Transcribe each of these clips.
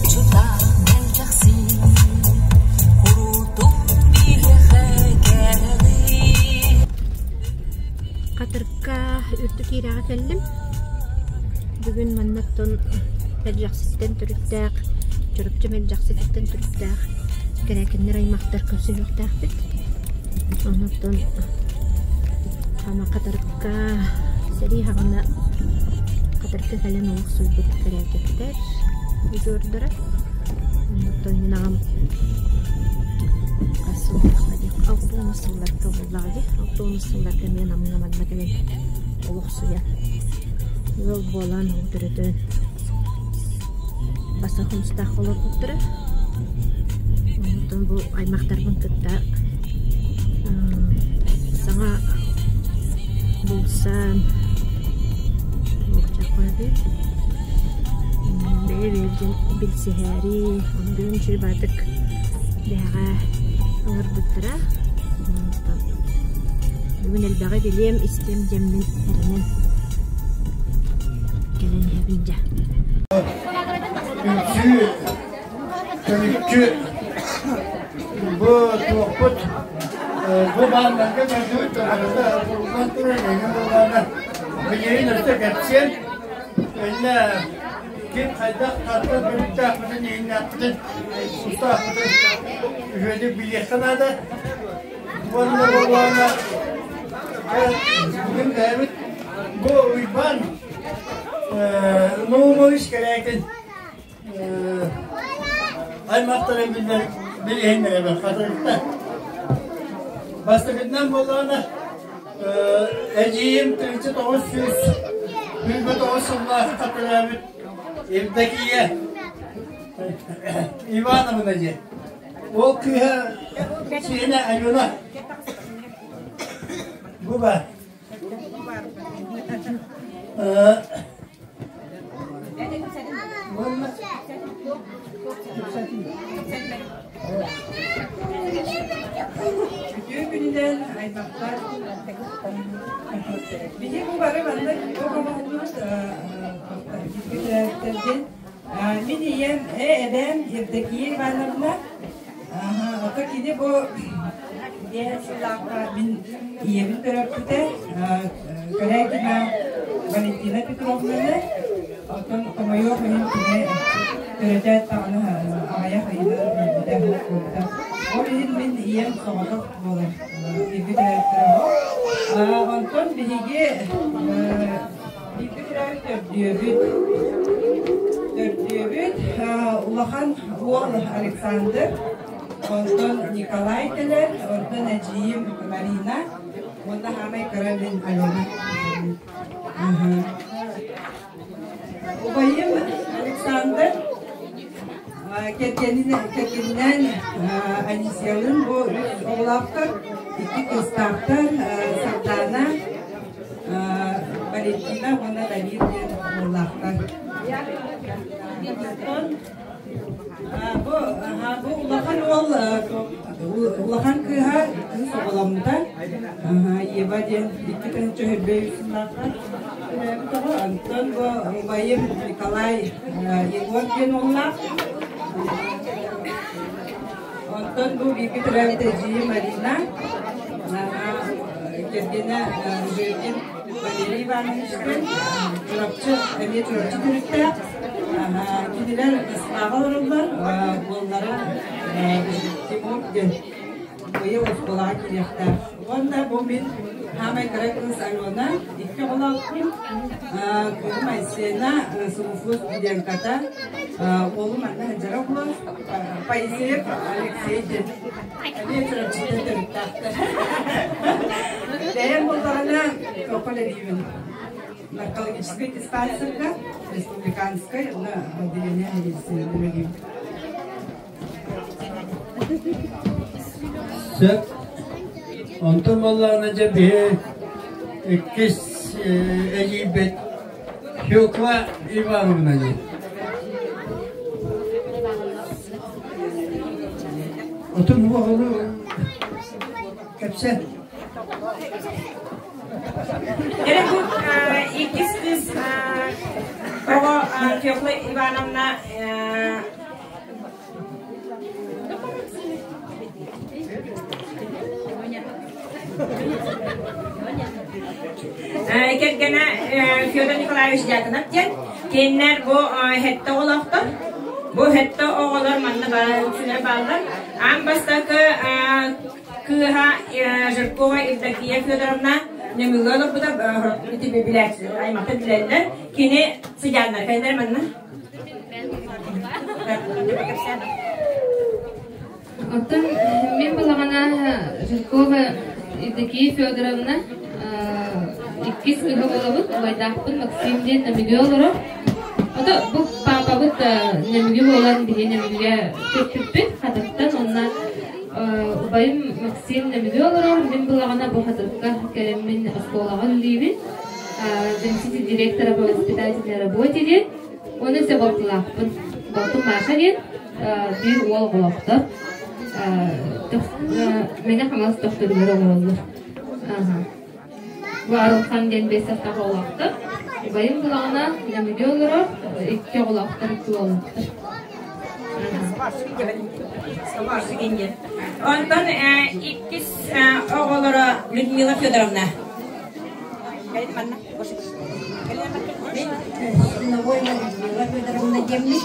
Чурапчыта мэлдьэхси, куруутун биһиэхэ кэрэҕин. Хатырыкка үрдүк иирэҕэ кэллим. Бүгүн маннаттан Мэлдьэхситтэн төрүттээх, Чурапчы Мэлдьэхсититтэн төрүттээх Кэрээкиннэр аймахтар көрсүһүөхтээхпит. Оннуттан ама Хатырыкка сэрии хаҕына Хатырыкка кэлэн олохсуйбут Кэрээкэттэр удьуордара. Оннуттан мин аҕам хас сыллаахха дии 60 сылларга буоллаҕа дии 60 сылларга эмиэ Намҥа манна кэлэн олохсуйан ыал буолан оҕо төрөтөн Бастакы хомустаахха олорбуттара. Онтон бу аймахтарбын кытта саҥа булсан бэйэ-бэйэбитин билсиһээри, ону бүгүн үчүгэй баатык бэйэҕэ ыҥырбыттара. Онтон бүгүн элбэҕи билиэм, истиэм диэммин эрэнэн кэлэн иһэбин дьэ. Үҥсүү төрүччү бу туохпут бу бааннарга көрдүбүт барыта куруллан турар эҥин буоллаҕына билигин өссө кэпсиэн иннэ ким хайдах хантан төрүттээхпитин иһиннээхпитин тустаахпытын үһүөнүк билиэххэ наада уонна буоллаҕына бүгүн бэйэбит бу Уйбаан Наумович Кэрээкин аймахтарын билиһиннэрэбин хатырыкта. Бастакытынан буоллаҕына, эдьиийим 1929 сыллаахха төрөөбүт Евдокия Ивановна диэн. Ол кыыһа сиэнэ Алена. Бу баар. Үтүө күнүнэн аймахтар. Биһи бу бары манна оҕолорбут төрөөбүттэргин. Мин ийэм, эбээм Евдокия Ивановна. Ото кини бу диэн сыллаахха мин ийэбин төрөппүтэ Калягина Валентина Петровнаны, оттон хомойуох иһин кини төрөтөөт даҕаны аҕыйах ыйынан өлбүтэ, буолбута. Ол иһин мин ийэм соҕотох буолар бииргэ төрөөбүттэрэ Онтон биһиги бииргэ төрөөбүт төрдүөбүт. Төрдүөбүт улахан уол Александр, онтон Николай кэлэр, онтон эдьиийим Марина, уонна саамай кыра мин Алена. Убайым Александр кэргэнинээн Анисиялыын бу үс оҕолоохтор, икки кыыстаахтар, Сардаана, Валентина уонна Дамир диэн уоллаахтар. Бу, бу улахан уол улахан кыыһа кыыс оҕоломмута. Ева диэн 2 тыһыынча сыллаахха төрөөбүт оҕо. Онтон бу убайым Николай Егор диэн уоллаах. Онтон бу бииргэ төрөөбүт эдьиийим Марина, кэргэнэ Жекин Валерий Ивановичтыын Чурапчы, эмиэ Чурапчы төрүттээх. Кинилэр Москваҕа олороллор, уоллара Тимур диэн быйыл оскуолаҕа киириэхтээх. Уонна бу мин саамай кыра кыыс Алена, икки оҕолоохпун. Кыыһым Айсена, СУФУ студентката, уолум манна сылдьара буолан, Поисеев Алексей диэн эмиэ Чурапчыттан төрүттээхтэр. Бэйэм буоллаҕына туохха үлэлиибин? Наркологическай диспансерга, республиканскай уонна отделение медицины үлэлиибин. Сөп. Онтон буоллаҕына дьэ биһи иккис эдьиийбит Фёкла Ивановна диэн. Отун оҕону кэпсэ. Эрэ бу иккис кыыс оҕо Фёкла Ивановна. кэргэнэ Федор Николаевич Дьяконов диэн. Кинилэр бу сэттэ оҕолоохтор. Бу сэттэ оҕолор манна үксүлэрэ бааллар. Аан бастакы кыыһа Жиркова Евдокия Федоровна Нөмүгү олорбута билээччилэр аймахтар билэллэр. Кини сыдьааннар кэллэр манна. Оттон мин балаҕана Жиркова Евдокия Федоровна иккис кыһа буолабыт, убайдаахпын Максим диэн Нөмүгү олорор. Ото бу паапабыт Нөмүгү буолан биһи Нөмүгүгэ көппүппүт Хатыттан уонна убайым Максим Нөмүгү олорор, мин балаҕана бу Хатыкка кэлэммин оскуолаҕа үлэлиибин. Заместитель директора по воспитательной работе диэн. Уонна өссө балтылаахпын. Балтым Маша диэн биир уол оҕолоохтор. Мэҥэ Хаҥалас тохтуругар олороллор. Бу Арылхан диэн биэс састаах оҕолоохтор. Убайым булаҕына Нөмүгү олорор, икки оҕолоохтор, икки уоллаахтар. Онтон иккис оҕолоро Людмила Федоровна. Свиновоева Людмила Федоровна диэммит,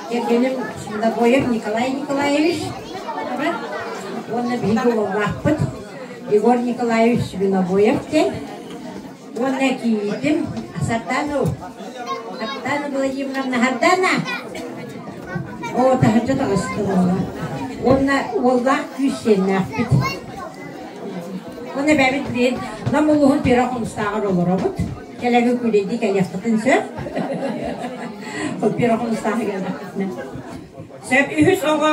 кэргэним Свинобоев Николай Николаевич уонна биһиги уоллаахпыт Егор Николаевич Свинобоев диэн уонна кийиитим Сардану Сардана Владимировна Сардана оо таһырдьа таҕыста уола уонна уоллаах күүс сиэннээхпит Уонна эбээбит билигин Нам улууһун Пера Хомустааҕар олоробут. Кэлэҥи күлэйдии кэлиэххитин сөп. Пера Хомустааҕы кэлбэххитинэ. Сөп. Үһүс оҕо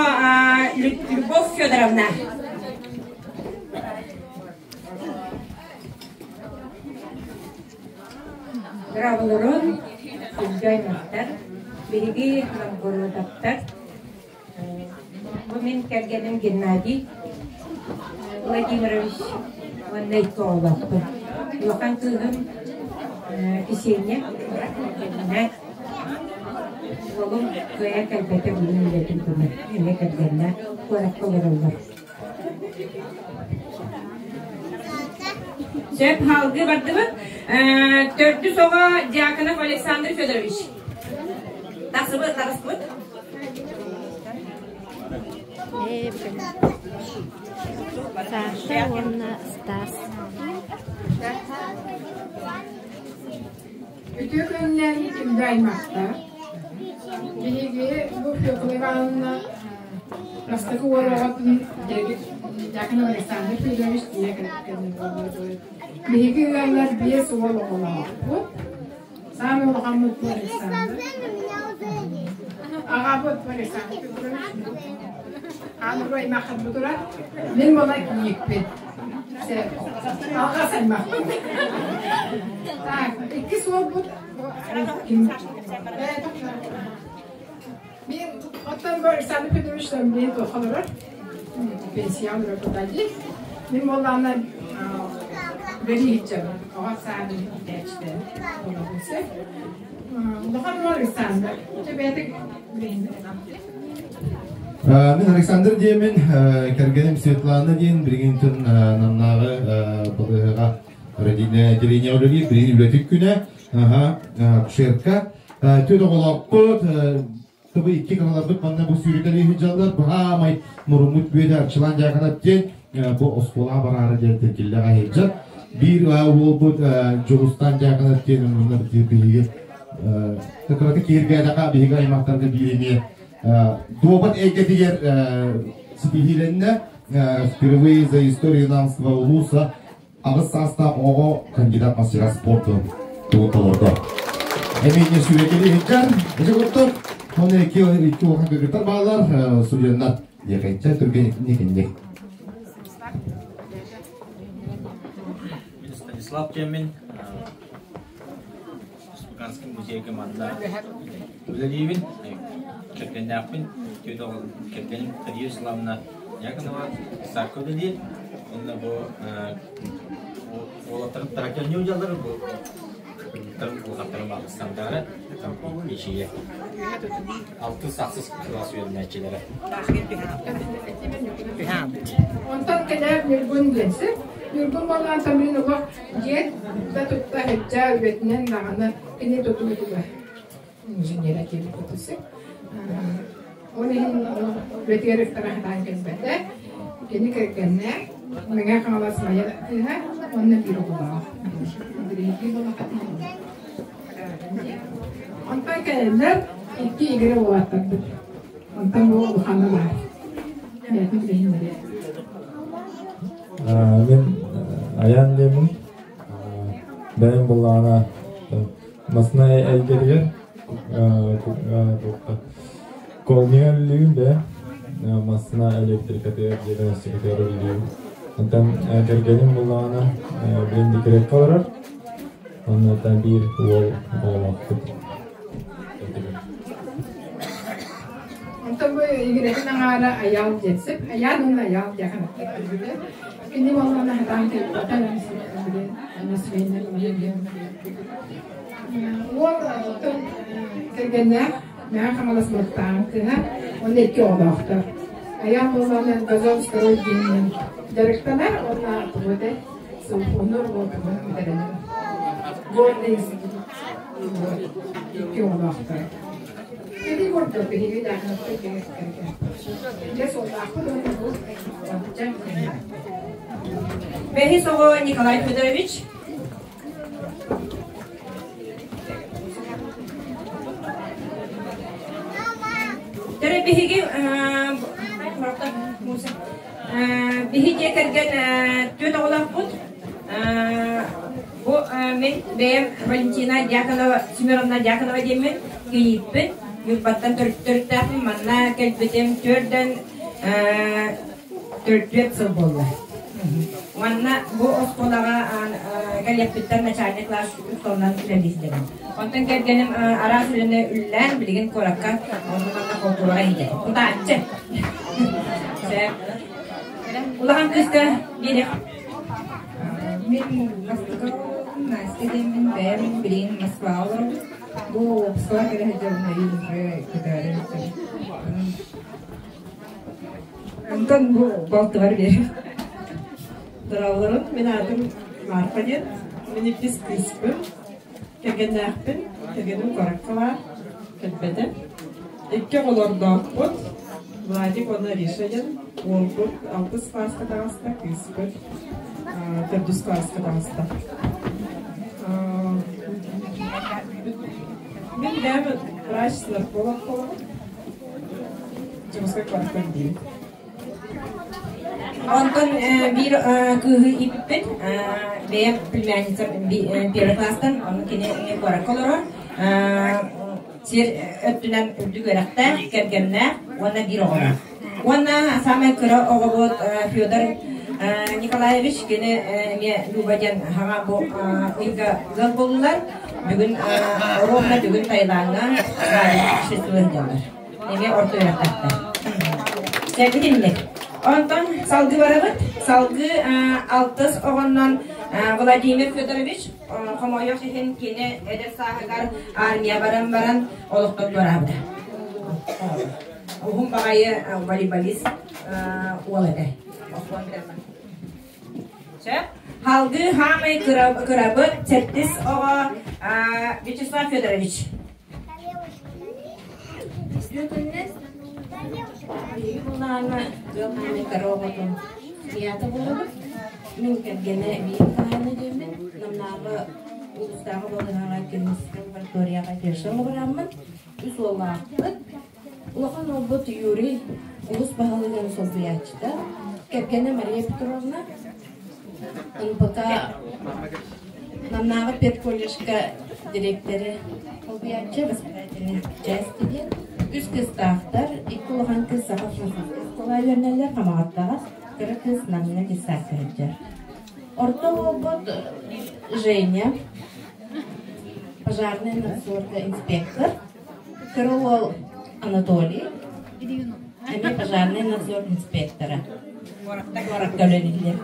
Любовь Федоровна. Браvolорун, күндү аймахтар, биһиги Новгородовтар Бу мин кэргэним Геннадий Владимирович уонна икки оҕолоохпун. Улахан кыыһым Ксения кэргэннээх. Уолум кыайан кэлбэтэ бүгүн үлэтин көмө. Эмиэ кэргэннээх. Куоракка олороллор. Сөп, салгыы бардыбыт. Төрдүс оҕо Дьяконов Александр Федорович. Тахсыбыт, таҕыспыт. Саша уонна Стас. Үтүө күнүнэн күндү аймахтар. Биһиги бу Фёкла Ивановна бастакы уол оҕотун Дьяконов Александр Федорович дьиэ кэргэнин Биһиги ыаллар биэс уол оҕолоохпут. Саамай улахаммыт бу Александр. Аҕабыт бу Александр Петрович. Аан аймаххыт турар. Мин буола кийииппин. Алҕас аймахпын. Так, иккис уолбут ким? Мен оттон бу Александр Петрович мен туохха олорор? Пенсия олорор дии. Мин буоллаҕына бэлиһиччэбин. Оҕо саадын иитээччитэ буолабын сөп. Улахан уол Александр. Чэ бэйэтэ Мин Александр диэмин, кэргэним Светлана диэн билигин Намнааҕы балыыһаҕа родильное отделение үлэлиир, билигин үлэтин күнэ, акушерка. Түөрт оҕолоохпут, тобу икки кыһаларбыт манна бу сүүрүтэлии сылдьаллар, баһаамай муруммут бүөтэ Арчылаан Дьааканап диэн бу оскуолаҕа бараары диэн тиргиллэҕэ сылдьар. Биир уолбут Дьулустаан Дьааканап диэн оннунар биһиги кыракый киһиргээтэхэ биһиги аймахтарга биир эмиэ дуобат эйгэтигэр ситиһиилэннэ. Впервые за историю Намского улуса аҕыс саастаах оҕо кандидат мастера спорта тугу толордо. Эмиэ сүүрэкэли иһиттэр, ити курдук, оны икки икки улахан кыргыттар баалар, студеннар диэхэнчэ түргэн никинник. Мин Станислав диэммин, Республиканский музейга манна үлэлиибин, кэргэннээхпин, кэргэним Мария Вячеславовна Дьяконова Сакко үлэлиир. Онно бу уолаттарым таһырдьа дьаллар бу Улахаттар улахаттарын баалыстандара ишие. Алтыс ахсыс кылаас үөрэнээччилэрэ. Онтон кэлэр Ньургун диэнси. Ньургун буоллаан тамрин олох дьиэ да тутта сылдьа үлэтинэн даҕаны кини тутуутугар инженера киирбит тутусы. Ол иһин үлэтигэр ыктара сатаан кэлбэтэ. Кини кэргэннэ Мэҥэ Хаҥалас Майа кыыһа уонна биир оҕолоох. Андрейдии буолахатын Онтон кэлэллэр икки игирэ уолаттарбыт. Онтон бу улахана баар. Бэйэтин билиһиннэриэ. Мин Аян диэммин. Бэйэм буллаҕына масына эйгэтигэр колния үллүүм бэйэ массына электрикатыгар диагностикатыгар үллүүм. Онтон кэргэним буллаҕына билин декретка олорор. Оннуттан биир уол оҕолоохпут. Онтон бу игирэтин аҥаара Айаал диэн Айаал уонна Айаал диэхин Кини буоллаҕына сатаан кэлбэтэ Уол оттон кэргэннээх Мэҥэ Хаҥалас Муттааҕын кыыһа уонна икки оҕолоохтор. Айаал буоллаҕына газон строй диэнинэн дьарыктанар уонна тугу этэй сылпуну уотугун бүтэрэнэр. Горный институт икки оҕолоохтор. Ити курдук биһиги Дьаакынаптар кэҥэттэргэ. Дьэ суоллаахпыт уонна бу Бэһис оҕо Николай Федорович. Төрө биһиги биһи дьиэ кэргэн түөрт оҕолоохпут. Бу мин бэйэм Валентина Дьяконова, Семеновна Дьяконова диэммин кийииппин. Ньурбаттан төрүттээхпин манна кэлбитим түөрдэн төрдүөт сыл буолла. Манна бу оскуолаҕа кэлиэхпиттэн начальник класс усталынан үлэлииллэрим. Онтон кэргэним араас үлэни үллээн, билигин куоракка онно манна култуураҕа иһитэр. Кутааччы. Улахан кыыска биэриэх. Мин бастакы Настя диэммин бэйэм билигин Москваҕа олоробун. Бу уопсайга кэлэ сылдьабын уже көтөөрү Онтон бу балтыбар биэрэр. Дороолорун, мин аатым Марфа диэн. Мин иккис кыыспын. Кэргэннээхпин. Кэргэним куоракка баар. Кэлбэтэ. Икки оҕолордоохпут. Владик уонна Ариша диэн. Уолбут алтыс класска таҕыста, кыыспыт төрдүс класска таҕыста. Мин бэйэм врач-нарколог буолабын. Дьокуускай куораттан диибин. Онтон биир кыыһы ииппиппин, бэйэм племянница первый класстан, ону кини куоракка олорор. Сир өттүнэн үрдүк үөрэхтээх, кэргэннээх уонна биир оҕолоох. Уонна саамай кыра оҕобут Федор Николаевич, кини эмиэ Люба диэн хаҥа бу ыйга ыал буоллулар. Бүгүн ровно бүгүн Таилаҥҥа путешествие сылдьаллар. Эмиэ орто үөрэхтээхтэр. Сэргитинник. Онтон салгыы барабыт. Салгыы алтыс оҕоннон Владимир Федорович хомойуох иһин кини эдэр сааһыгар армия баран баран олохтон туораабыта. Уһун баҕайы волейболист уол этэ. Салгыы хаамай кырабыт сэттис оҕо Вячеслав Федорович. Биһиги буллаҕына ыал хаамай кыра оҕотун Ията буолабыт. Мин кэргэнэ биир хаһаайына диэммин Намнааҕы улуустааҕы балыыһаҕа клиническэй лабораторияҕа фельдшер оҕурааммын үс уоллаахпыт. Улахан уолбут Юрий улус баһылыгын солбуйааччыта, кэргэнэ Мария Петровна НПК Намнааҕы педколледжка дириэктэри солбуйааччы, воспитательный части диэн. Үс кыыстаахтар, икки улахан кыыс саха французскай оскуола үөрэнэллэр, Хамаҕаттаҕа, кыра кыыс Намҥа детсадка сылдьар. Орто уолбут Женя, пожарный надзорга инспектор, Кыра уол Анатолий, эмиэ пожарный надзор инспектора. Куоракка үлэлииллэр.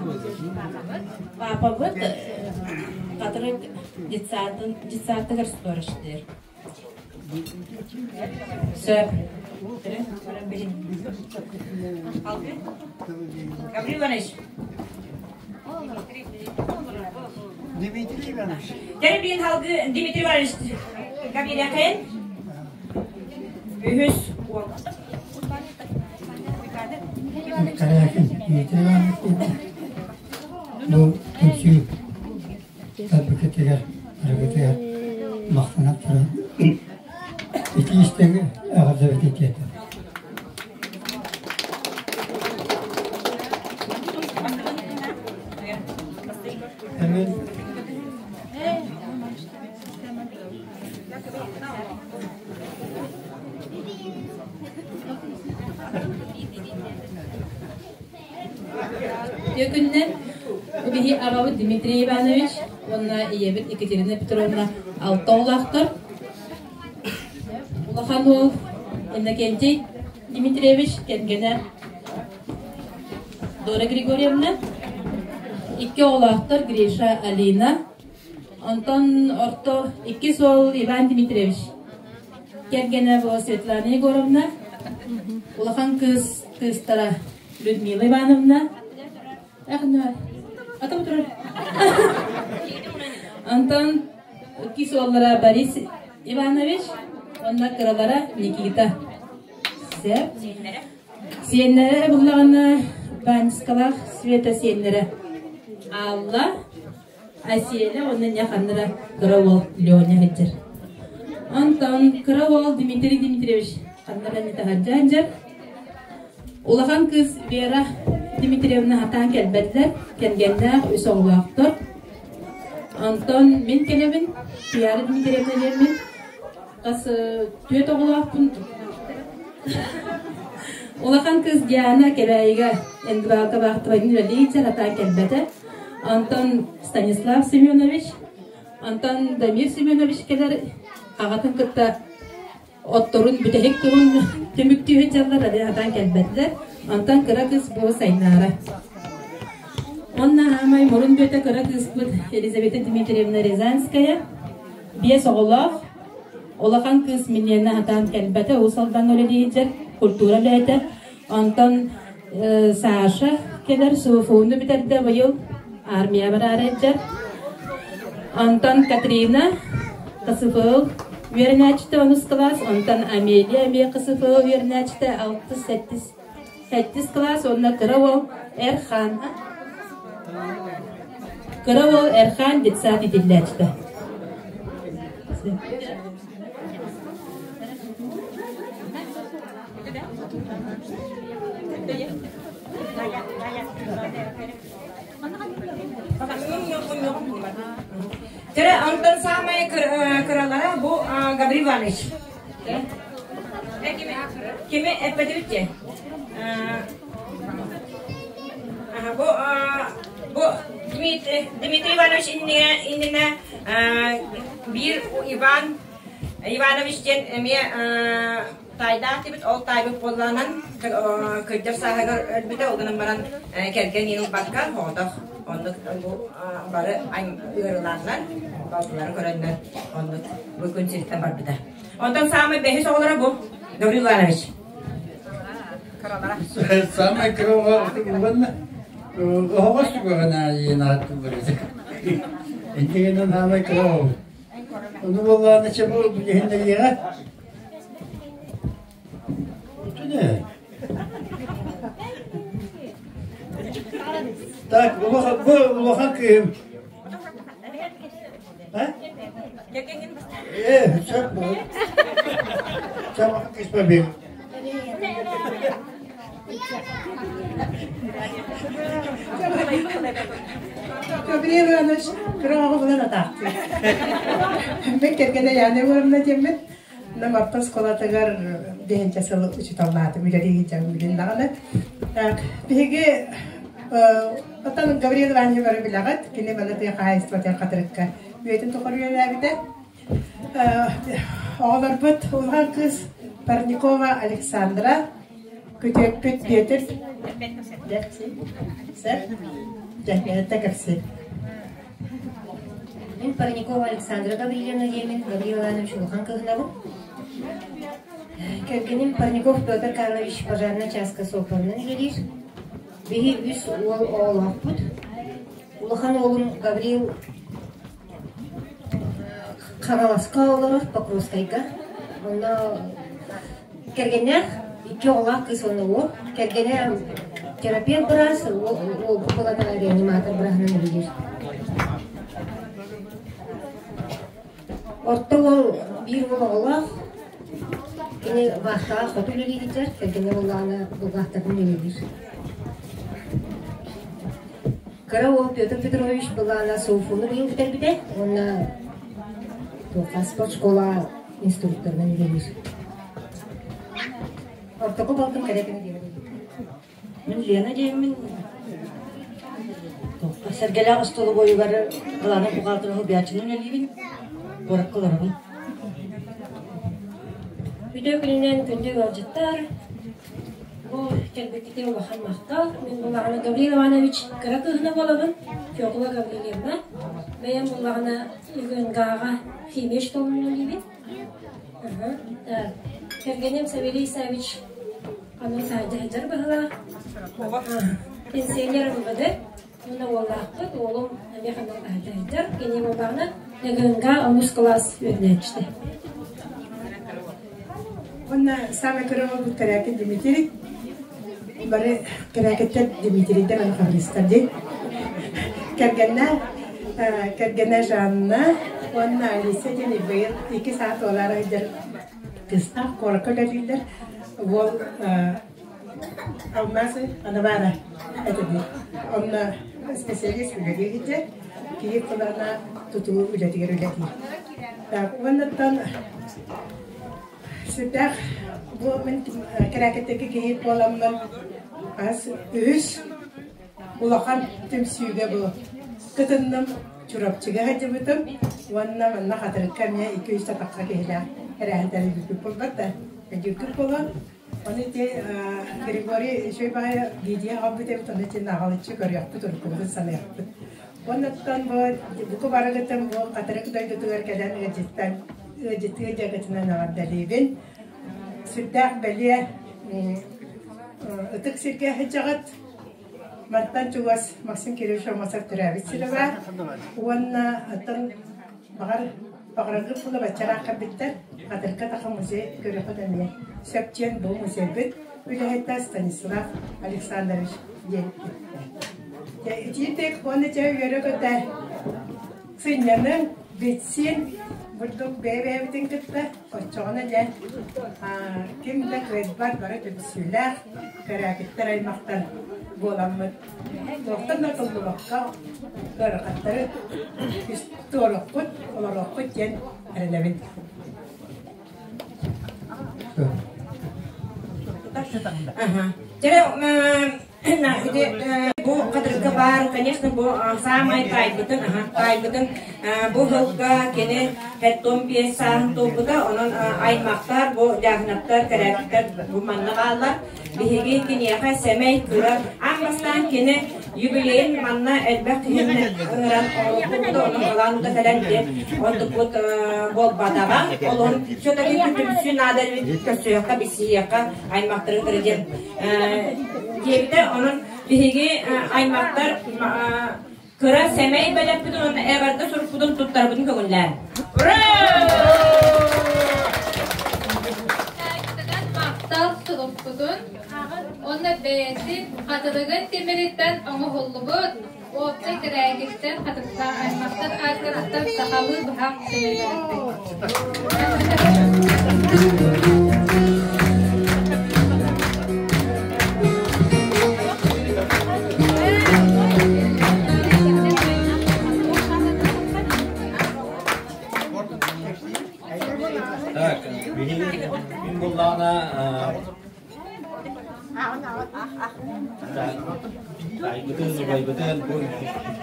Папабыт. Хатырык детсадын детсадыгар сторожтыыр. Сөп. Гаврил Иванович. Дмитрий Иванович. Тербин халгы Дмитрий Иванович Гавриляхен. Үһүс уол. Карякин Дмитрий Иванович бу түмсүү тарбыкытыгар, арыгытыгар махтанан туран ити истэҥ эҕэрдэбит этиэтэ. Эмин Үтүө күнүнэн биһи аҕабыт Дмитрий Иванович уонна ийэбит Екатерина Петровна алта оҕолоохтор. Улахан уол Иннокентий Дмитриевич кэргэнэ Дора Григорьевна, икки оҕолоохтор Гриша, Алина, онтон орто иккис уол Иван Дмитриевич кэргэнэ бу Светлана Егоровна, улахан кыыс кыыстара Людмила Ивановна. Атам турар. Антон иккис уоллара Борис Иванович, уонна кыралара Никита. Сөп. Сиэннэрэ буллаҕына Банскалаах Света сиэннэрэ Алла, Аселя уонна ньаханнара кыра уол Леня сылдьар. Онтон кыра уол Дмитрий Дмитриевич ханнара эмит таһырдьа сылдьар. Улахан кыыс Вера Дмитриевна хатаан кэлбэтилэр, кэргэннээх үс оҕолоохтор. Онтон мин кэлэбин, Туяра Дмитриевна диэммин, хас түөрт оҕолоохпун. Улахан кыыс Диана Кэбээйигэ НГБА-ка баахтыбайын үлэлии сылдьар, хатаан кэлбэтэ. Антон Станислав Семенович, Антон Дамир Семенович кэлэр аҕатын кытта отторун бүтэһик туһун түмүктүүһүн дьаллар атаан кэлбэтилэр. Онтон кыра кыыс бу Сайнаара. Онно аамай мурун бүөтэ кыра кыыспыт Елизавета Дмитриевна Рязанская биэс оҕолоох, улахан кыыс Милена атаан кэлбэтэ, Уус Алдаҥҥа үлэлиир культура үлэһитэ. Онтон Саша кэлэр СУФУ-ну бүтэрдэ быйыл армия бараары сылдьар. Онтон Катрина КСФЛ үөрэнээччитэ онус кылаас, онтон Амелия эмиэ КСФЛ үөрэнээччитэ алтыс сэттис сэттис кылаас уонна кыра уол Эрхан кыра уол Эрхан детсад иитиллээччитэ. Төрө онтон саамай кыралара бу Гаврил Иванович. Кими эппэтибит дии? Бу бу Дмитрий Иванович иннинэ биир Иван Иванович диэн эмиэ таайдаах диэбит, ол таайбыт буоллаҕынан кырдьар сааһыгар өлбүтэ, ол гынан баран кэргэн иин ылбакка соҕотох оннук бу бары ыарыылааннар, балтылары көрөннөр оннук бу күн сириттэн барбыта. Онтон саамай бэһис оҕолоро бу Гаврил Иванович. Самай кыра уонна оһоҕос түгэҕин аайы ааттыллар этэ. Иннигинэн саамай кыра оҕо. Ону буоллаҕына чэ бу билиһиннэриэҕэ. Бүтүнэ. Так, улахан, бу улахан кыыһым. А? Э, сөп бу. Чамахан кыыс побег. Гавриил Иванович кыра оҕо булан атаахтыыр. Мен кэргэнэ Яна Егоровна диэммин, нам орто оскуолатыгар биһинчэ сыл учууталлаатым, үлэлии сылдьан даҕаны. Так, биһиги оттон Гавриил Иванович бары билэҕит, кини маны тыа хаһаайыстыбатын хатырыкка үйэтин тухары үлэлээбитэ. Оҕолорбут улахан кыыс Парникова Александра, күтүөппүт Петр Дьэпси, Дьэпси, кэпсиир. Мин Парникова Александра Гаврильевна диэмин Гаврил Иванович улахан кыһынабын. Кэргэним Парников Петр Карлович пожарнай чааска суоппарынан үлэлиир. Биһи үс уол оҕолоохпут. Улахан уолум Гаврил Хаҥаласка олорор Покровскайга. Онно кэргэннээх, икки оҕолоох кыыс уонна уол. Кэргэнэ терапевт быраас, уолбут буолан реаниматор бырааһынан үлэлиир. Орто уол биир уол оҕолоох, кини вахтаҕа хоту үлэлии сылдьар, кэргэнэ буоллаҕына булгаахтарынан үлэлиир. Кыра уол Петр Петрович былаана СУФУну быйыл бүтэрбитэ уонна туохха спортшкола инструкторынан үлэлиир. Ортоку балтым кэрэ кини диэбит. Мин Лена диэммин Сэргэлээх остолобуойугар главный бухгалтерын убиаччынан үлэлиибин, куоракка олоробун. Үтүө күнүнэн күндү ыалдьыттар, Бу кэлбиккитин улахан махтал. Мин буллаҕына Гаврил Иванович кыра кыыһына буолабын, Фёкла Гаврильевна. Бэйэм буллаҕына ЮГНГ-ҕа химия учууталын үлэлиибин. Кэргэним Савелий Исаевич аны таһырдьа сылдьар быһыылаах. Пенсионер МВД. Уонна уоллаахпыт, уолум эмиэ ханна таһырдьа сылдьар. Кини буоллаҕына НГНГ онус кылаас үөрэнээччитэ. Уонна самый кыра уолбут Корякин Дмитрий. Бары Корякиттар Дмитрийдэр аны хабырыстар дии. Кэргэнэ, кэргэнэ Жанна уонна Алиса диэн быйыл 2 саат уолаара сылдьар кыыстаах куоракка үлэлииллэр. Уол Алмазы Анабара этэ дии. Онно специалист үлэлии сылдьар. Киһи кылаана тутуу үлэтигэр үлэлиир. Так, уоннаттан сүрдээх бу мин кэрээкэттэргэ киһи буоламмын ас үһүс улахан түмсүүгэ бу кытынным Чурапчыга сылдьыбытым уонна манна Хатырыкка эмиэ 2-3 тахса киһилээх тэрээһин тэрийбиппит буолбат да өйдүүргүт буолуо. Ону ити Григорий үчүгэй баҕайы видео аҕалбыт эбит, ону итиннэ аҕалыччы көрүөхпүт, уруккубутун саныахпыт. Оннуттан бу буку барыгытын бу Хатырык дойдутугар кэлэн ыалдьыттан ыалдьыттыы дьыакытынан эҕэрдэлиибин. Сүрдээх бэлиэ ытык сиргэ сылдьаҕыт. Мантан чугас Максим Кириллович Аммосов төрөөбүт сирэ баар. Уонна оттон баҕар баҕараргыт була баччараах кэлбиттэр. Хатырыкка таха музей көрөхөт эмиэ. Сөп диэн бу музейбыт үлэһитэ Станислав Александрович диэн эттэ. Итиитик уонна дьэ үөрэ-көтө сынньаныҥ, билсин, бурдук бэйэ-бэйэбитин кытта оччоҕуна дьэ ким да кыайбат бары түмсүүлээх кэрээкиттэр аймахтар буоламмыт туохтан да толлубакка ыарахаттары туоруохпут, олоруохпут диэн эрэнэбин. Бу кадрга баар, конечно, бу самай таайбытын, таайбытын бу сылга кини хеттон биэс сааһын туолбута, онон аймактар, бу дьааһынаптар, кэрээктэр бу манна бааллар. Биһиги киниэхэ сэмэй кыра, аан бастаан кини юбилейын манна элбэх киһини ыҥыран оҥорбуппут, онон былаан ута кэлэн диэн онтукпут буолбатаҕа. Олорун все-таки түмсүү наада көрсүөххэ, билсиһиэххэ аймахтары кытары диэн диэбитэ. Онон биһиги аймахтар кыра сэмэй бэлэхпитин уонна эҕэрдэ сурукпутун туттарбытын көҥүллээн. Ура! Махтал сурукпутун уонна бэйэтин хатырыгын тимириттэн оҥоһуллубут уопсай кэрээгиттэн хатырыктаах аймахтар ааттарыттан сахалыы быһах сэмэй Так, мин буллаҕына Айбытын, убайбытын, бу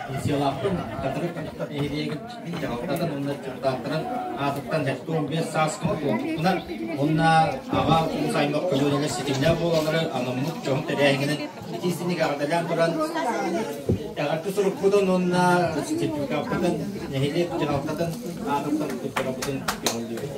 пенсиялаахпын, хатырык нэһилиэгин дьаһалтатын уонна депутаттарын аатыттан 75 сааскын туолбуппунан уонна аҕа уус аймах көлүөнэлэр ситимнээх буолаллары анаммыт дьоһун тэрээһиҥинэн Итиистиник эҕэрдэлээн туран эҕэрдэ сурукпутун уонна сертификаппытын нэһилиэк дьаһалтатын аатыттан туттарабытын көҥүллүүбүт.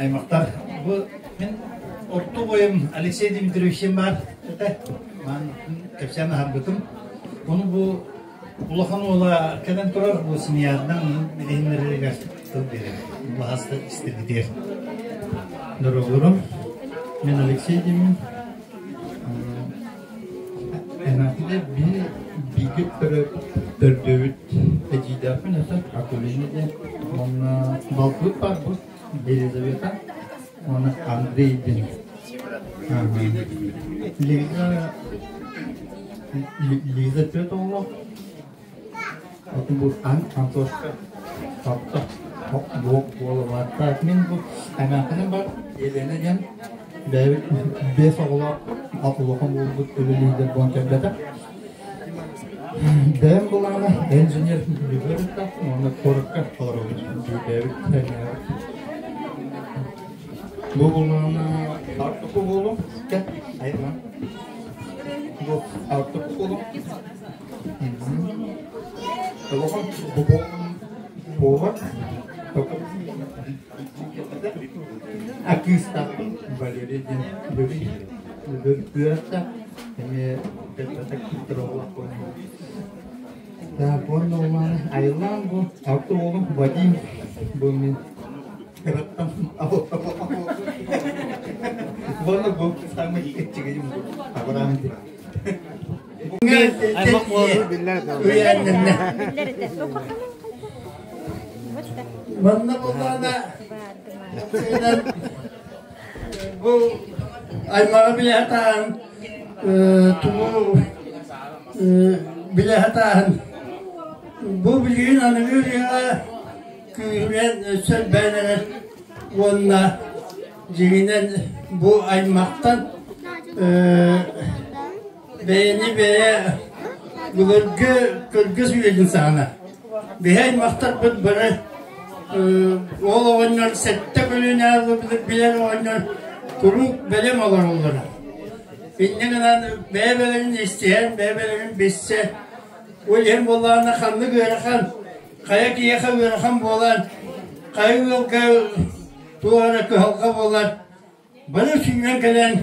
Аймақтар, бу мин орто бойум Алексей Дмитриевичтин бар этэ. Ман кэпсээн аһарбытым. Ону бу улахан уола кэлэн турар бу семьядан билиһиннэрэригэр тыл биэрэр. Улаһаста истэргитигэр. Дорогорум, мен Алексей деймин. Эмээхсинэ биир бииргэ төрдүбүт эдьиийдээхпин өссө Акулина диэн. Уонна балтыбыт баар бу Елизавета уонна Андрей диэн. Лиза Лиза түөрт оҕолоох. Отун бу Антошка алта буола Мин бу эмээхсиним бар Елена диэн бэйэбит биэс оҕолоох улахан буолбут үлэлиирдэр буолан кэлбэтэ. Бэйэм былаана инженер бүбүрүттаахпын уонна куоракка олоробут бэйэбит Бу булаана артыку буолу кэ айма бу артыку буолу Улахан бу буолар Акыыстаахпын Валерий диэн бүгүн күөртэ эмиэ кэлбэтэх культуролог Так, уонна улаан айыллаан бу алта уолум Вадим бу мин кыраттан Уонна бу самый иччигийим бу Авраам диэн. Аймак буолуу биллэр Манна буллаана бу аймаҕы билэ сатаан тугу билэ сатааһын бу билигин аныгы үйэҕэ күүһүрэн өссө элбээн эрэр уонна дьиҥинэн бу аймахтан бэйэни бэйэ былыргы кыргыз үйэтин саҕана биһи аймахтарбыт бары ол оҕонньор сэттэ көлүөнэ билэр оҕонньор куруук бэлэм олороллоро. Инньэ гынан бэйэ-бэйэлэрин истиһэн, бэйэ-бэйэлэрин билсэ, ол иһин буоллаҕына ханнык ыарахан, хайа киһиэхэ ыарахан буолан, хайа ыалга туох эрэ кыһалҕа буолар, Бары сүүрэн кэлэн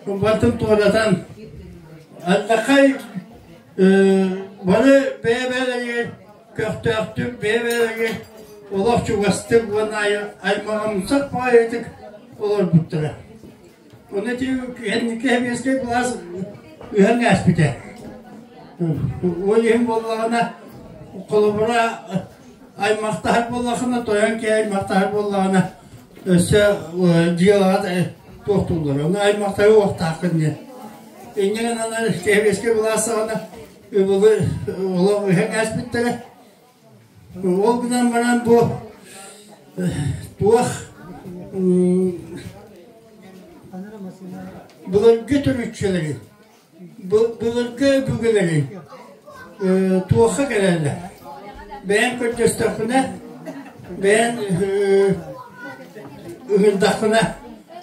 барытын туоратан алдьархай бары бэйэ-бэйэлэригэр көхтөөхтүк, бэйэ-бэйэлэригэр олох чугастык уонна аймаҕымсах баҕайытык олорбуттара. Ону ити кэнники сэбиэскэй былаас ыһан ааспыта. Ол иһин буоллаҕына, холобура аймахтаһар буоллахына, тойон киһи аймахтаһар буоллаҕына, Өссө дьыалаҕа туохтууллар, ону аймахтары уохтааххын диэн. Инньэ гынан сэбиэскэй былаас саҕана ыбылы олох үһэн ааспыттара. Ол гынан баран бу туох былыргы төрүччүлэри, былыргы өбүгэлэри туохха кэлэллэр? Бэйэм көрдөстөхпүнэ, бэйэм ыҥырдахпына,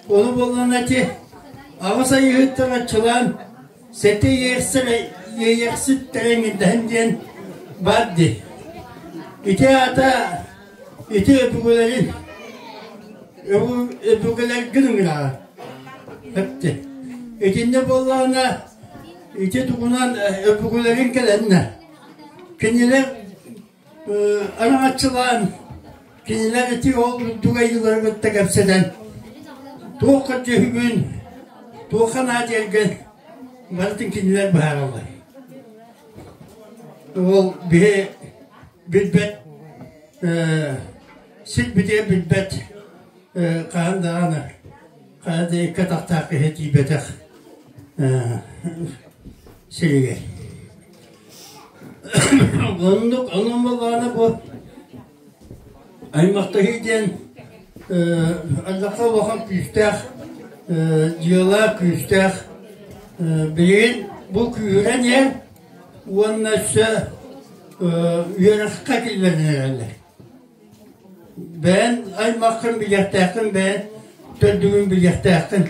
ону буоллаҕына ити аҕыс айыыһыттан аччылаан сэтэ иэйэхситтэрэ иҥирдэһин диэн баар дии. Ити аата ити өбүгэлэрин өбүгэлэргин ыҥыраҕын. Эпти. Итиннэ буоллаҕына ити тугунан өбүгэлэрин кэлэннэ. Кинилэр араҥаччылаан кинилэр ити ол үрдүк айыылары кытта кэпсэтэн туохха дьүһүгүн, туохха наадыйаргын барытын кинилэр быһаараллар. Ол биһи билбэт сирбитигэр билбэт хаһан даҕаны хайа да икки атахтаах киһи тиийбэтэх сиригэр. Оннук онон буоллаҕына бу аймахтаһыы диэн алдьархай улахан күүстээх дьыала күүстээх. Билигин бу күүһүрэн иһэр уонна өссө үөрэххэ киллэрэн эрэллэр. Бэйэн аймаххын билиэхтээххин, бэйэн төрдүгүн билиэхтээххин.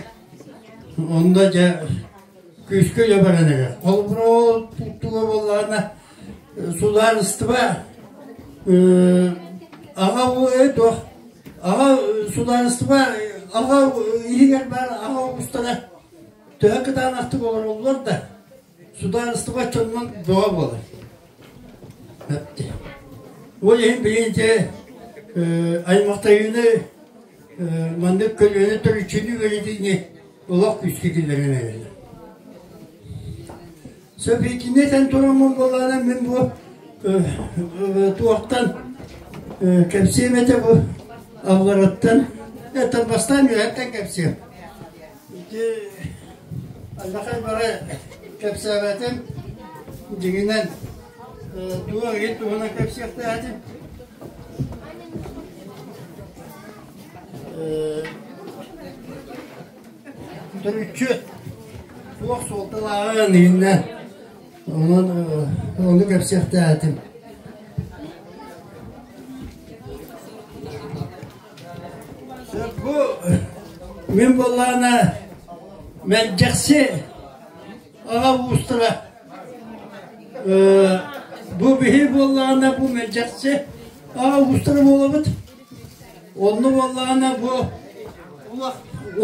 Онно дьэ күүскэ үлэ баран эрэр. Холобура ол туга буоллаҕына судаарыстыба аҕа туох аҕа судаарыстыба аҕа иһигэр баар аҕа уустара төһө кытаанахтык олороллор да судаарыстыба дьонунан бөҕө буолар. Ол иһин билигин ити аймахтайыыны маннык көлүөнэ төрүччүнү үөрэтиини олох күүскэ киллэрэн эрэллэр. Сөп итиннэ этэн тураммын буоллаҕына мин бу туохтан кэпсиэм этэ бу аллараттан это бастаан үөһэттэн кэпсиэм. Ити Аллахай бары кэпсээбэтим дьиҥинэн туох иһин туһунан кэпсиэхтээтим. Төрүччү туох суолталааҕын иһиннэ онон ону кэпсиэхтээтим. Бу мин буоллаҕына Мэлдьэхси аҕа уустара бу биһи буоллаҕына бу Мэлдьэхси аҕа уустара буолабыт. Онно буоллаҕына бу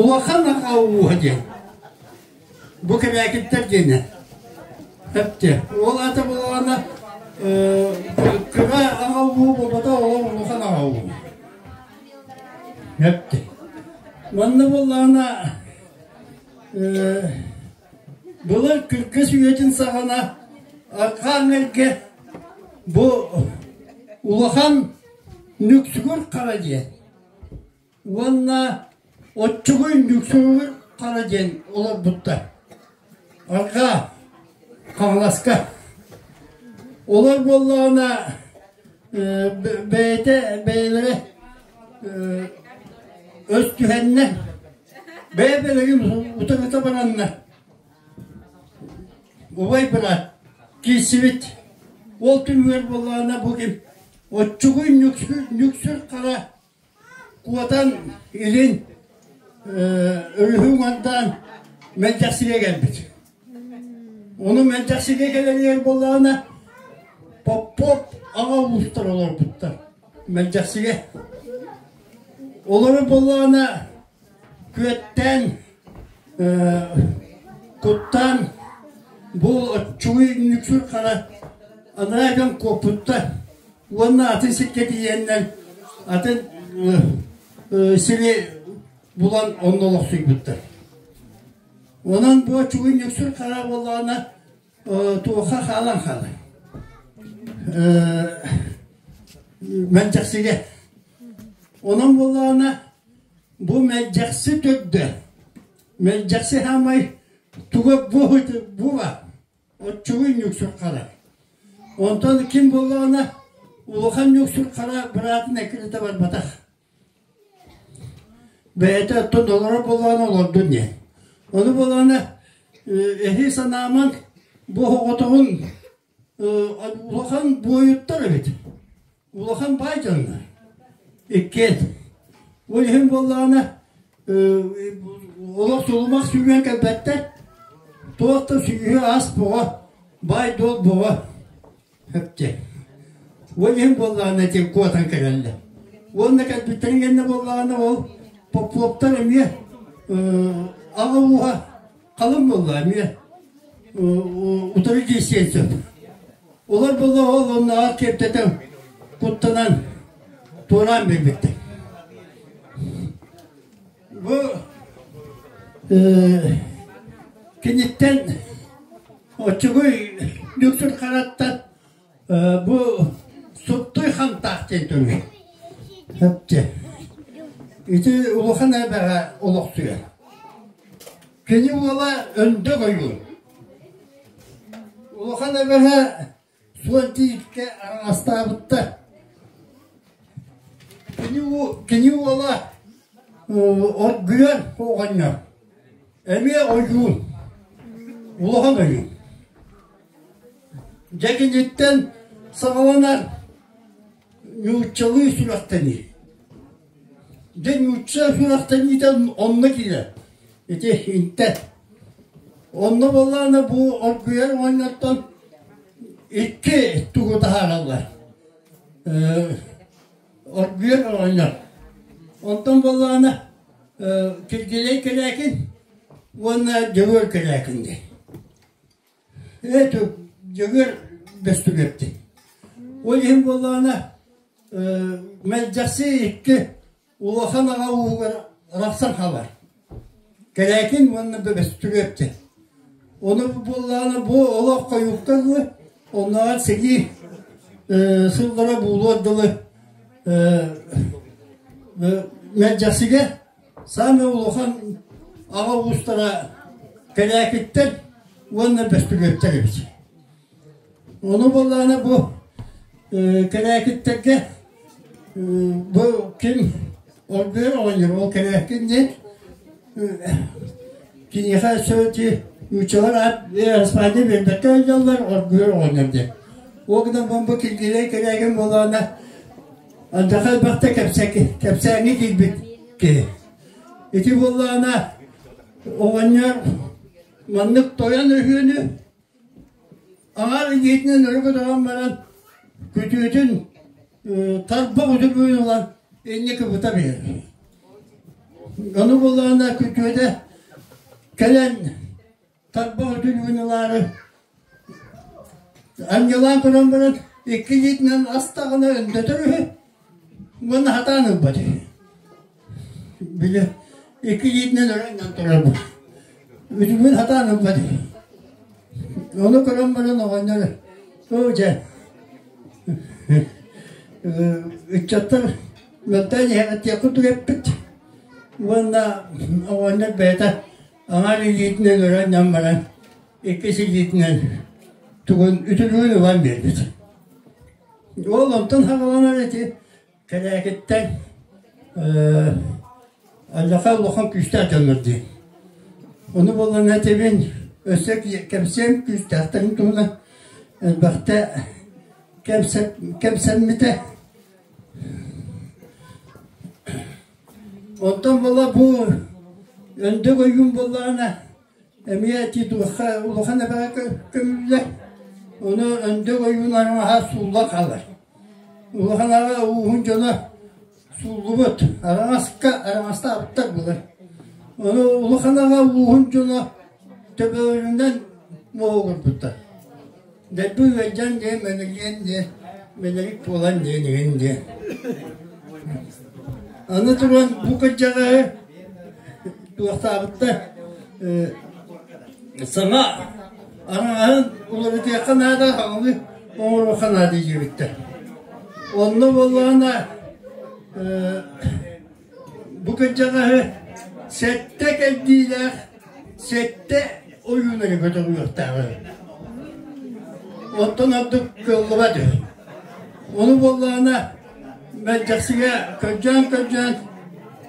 улахан аҕа ууһа диэн. Бу кэбээкиттэр диэнэ. Эптэ. Ол аата буоллаҕына кыра аҕа ууһу буолбата, ол улахан аҕа ууһу. Эптэ. Манна буоллаҕына былыр Күркэс үйэтин саҕана Арҕаа эргэ бу улахан Нүксүгүр Хара диэн уонна Оччугуй Нүксүгүр Хара диэн олорбуттар. Арҕаа Хаҥаласка. Олор буоллаҕына бэйэтэ бэйэлэрэ өс түһэннэ бэйэ-бэйэлэрин утарыта бараннар убай быраат киирсибит ол түмүгэр буоллаҕына бу ким оччугуй нүксүр хара куотан илин өрүһү уҥардаан Мэлдьэхсигэ кэлбит. Ону Мэлдьэхсигэ кэлэригэр буоллаҕына Попов аҕа уустар олорбуттар Мэлдьэхсигэ. Олору буоллаҕына күөттээн куттаан бу оччугуй нүксүр хара анараа дьон куоппуттар уонна атын сиргэ тиийэннэр атын сири булан онно олохсуйбуттар. Онон бу оччугуй нүксүр хара буоллаҕына туохха хаалан хаалар. Мэлдьэхсигэ. Онон буоллаҕына бу мэлдьэхси төрдө мэлдьэхси хаамай туга бу буба оччугуй ньуксур хара. Онтон ким буоллаҕына улахан ньуксур хара быраатын эккирэтэ барбатах. Бэйэтэ оттон олорор буоллаҕына олордун диэн. Ону буоллаҕына эһи санааман бу оҕотоҕун улахан буойуттар эбит. Улахан баай дьоннор. Иккиэн. Ол иһин буоллаҕына олох сулумах сүүрэн кэлбэттэр. Туох да сүүһү ас боҕо, баай-дуол боҕо. Өптө. Ол иһин буоллаҕына ити куотан кэлэллэр. Уонна кэлбиттэрин кэннэ буоллаҕына ол Поповтар эмиэ аҕа ууһа халыҥ буолла эмиэ утары киирсиэн сөп. Олор буолла ол оннооҕор киэптэтэн куттанан туораан биэрбиттэр. Бу киниттэн оччугуй Нүксүр Хараттан бу Суттуй Хантаах диэн төрүт. Өптө. Ити улахан эбэҕэ олохсуйар. Кини уола Өндөк ойуун. Улахан эбэҕэ суон тииккэ араҥастаабыттар. Кини уола Оргуйар оҕонньор. Эмиэ ойуун. Улахан ойуун. Дьэ киниттэн саҕаланар нууччалыы сүрэхтэнии. Дьэ нуучча сүрэхтэниитэ онно киирэр. Ити интэ. Онно буоллаҕына бу оргуйар оҕонньортон икки тугу таһаараллар. Оргуйар оҕонньор. Онтон буоллаҕына Киргилэй Кэлээкин уонна Дьөгүөр Кэлээкин диэн. Ээ Дьөгүөр Бөстүгүөпти. Ол иһин буоллаҕына Мэлдьэхси икки улахан аҕа ууһугар арахсан хаалар. Кэлээкин уонна Бөстүгүөпти. Ону буоллаҕына бу олох хойукка дылы, оннооҕор сэрии сыллара буолуор дылы Мэлдьэхсигэ саамай улахан аҕа уустара Кэлээкиттэр уонна Бөстүгүөптэр эбит. Ону буоллаҕына бу Кэлээкиттэргэ бу ким оргуйар оҕонньор ол Кэлээкин диэн киниэхэ сөти нууччалар аат Испания биэрбэккэ ыйаллар оргуйар оҕонньор диэн. Ол гынан бу Киргилэй Кэлээгин буоллаҕына Андахай элбэхтэ кэпсээҥҥэ киирбит киһи. Ити буоллаҕына оҕонньор маннык тойон өһүөнү аҥаар илиитинэн өрө көтөҕөн баран күтүөтүн тарбах үтүргүн ылан инньэ кыбыта биэрэр. Ону буоллаҕына күтүөтэ кэлэн тарбах үтүлүгүн ылаары анньалаан көрөн баран икки илиитинэн астаҕына өндөтөр үһү уонна хатаан ылбат үһү. Били икки илиитинэн өрө анньан турар бу. Үтүлүгүн хатаан ылбат үһү. Ону көрөн баран оҕонньор оо дьэ ыччаттар мөлтөөн иһэҕиттиэх курдук эппит уонна оҕонньор бэйэтэ аҥаар илиитинэн өрө анньан баран иккис илиитинэн тугун үтүлүгүн ылан биэрбит. Ол онтон саҕаланар ити Кэлээкиттэн Аллаха улахан күүстээх дьоннор дии. Ону буоллаҕына этибин өссө кэпсиэм күүстээхтэрин туһунан элбэхтэ кэпсэммитэ. Оттон буола бу өндөх ойуун буоллаҕына эмиэ ити туохха улахан эбэҕэ көмүллэр. Ону өндөх ойуун араҥаһа суулла хаалар. Улахан аҕа ууһун дьоно сууллубут, араҥаска араҥастаабыттар буолар. Ону улахан аҕа ууһун дьоно төбөлөрүнэн моһуогурбуттар. Дэлби ыалдьан диэн, мэнэрийэн диэн, мэнэрик буолан диэн игин диэн. Аны туран бу кырдьаҕаһы туохтаабыттар саҥа араҥаһын уларытыахха наада, хаҥылыы оҥоруохха наада диэбиттэр. Онно буоллаҕына бу кырдьаҕаһы сэттэ кэрдиилээх сэттэ ойуунары көтөҕүөхтээҕэ. Оттон ордук кыаллыбат үһү. Ону буоллаҕына Мэлдьэхсигэ көрдөөн-көрдөөн,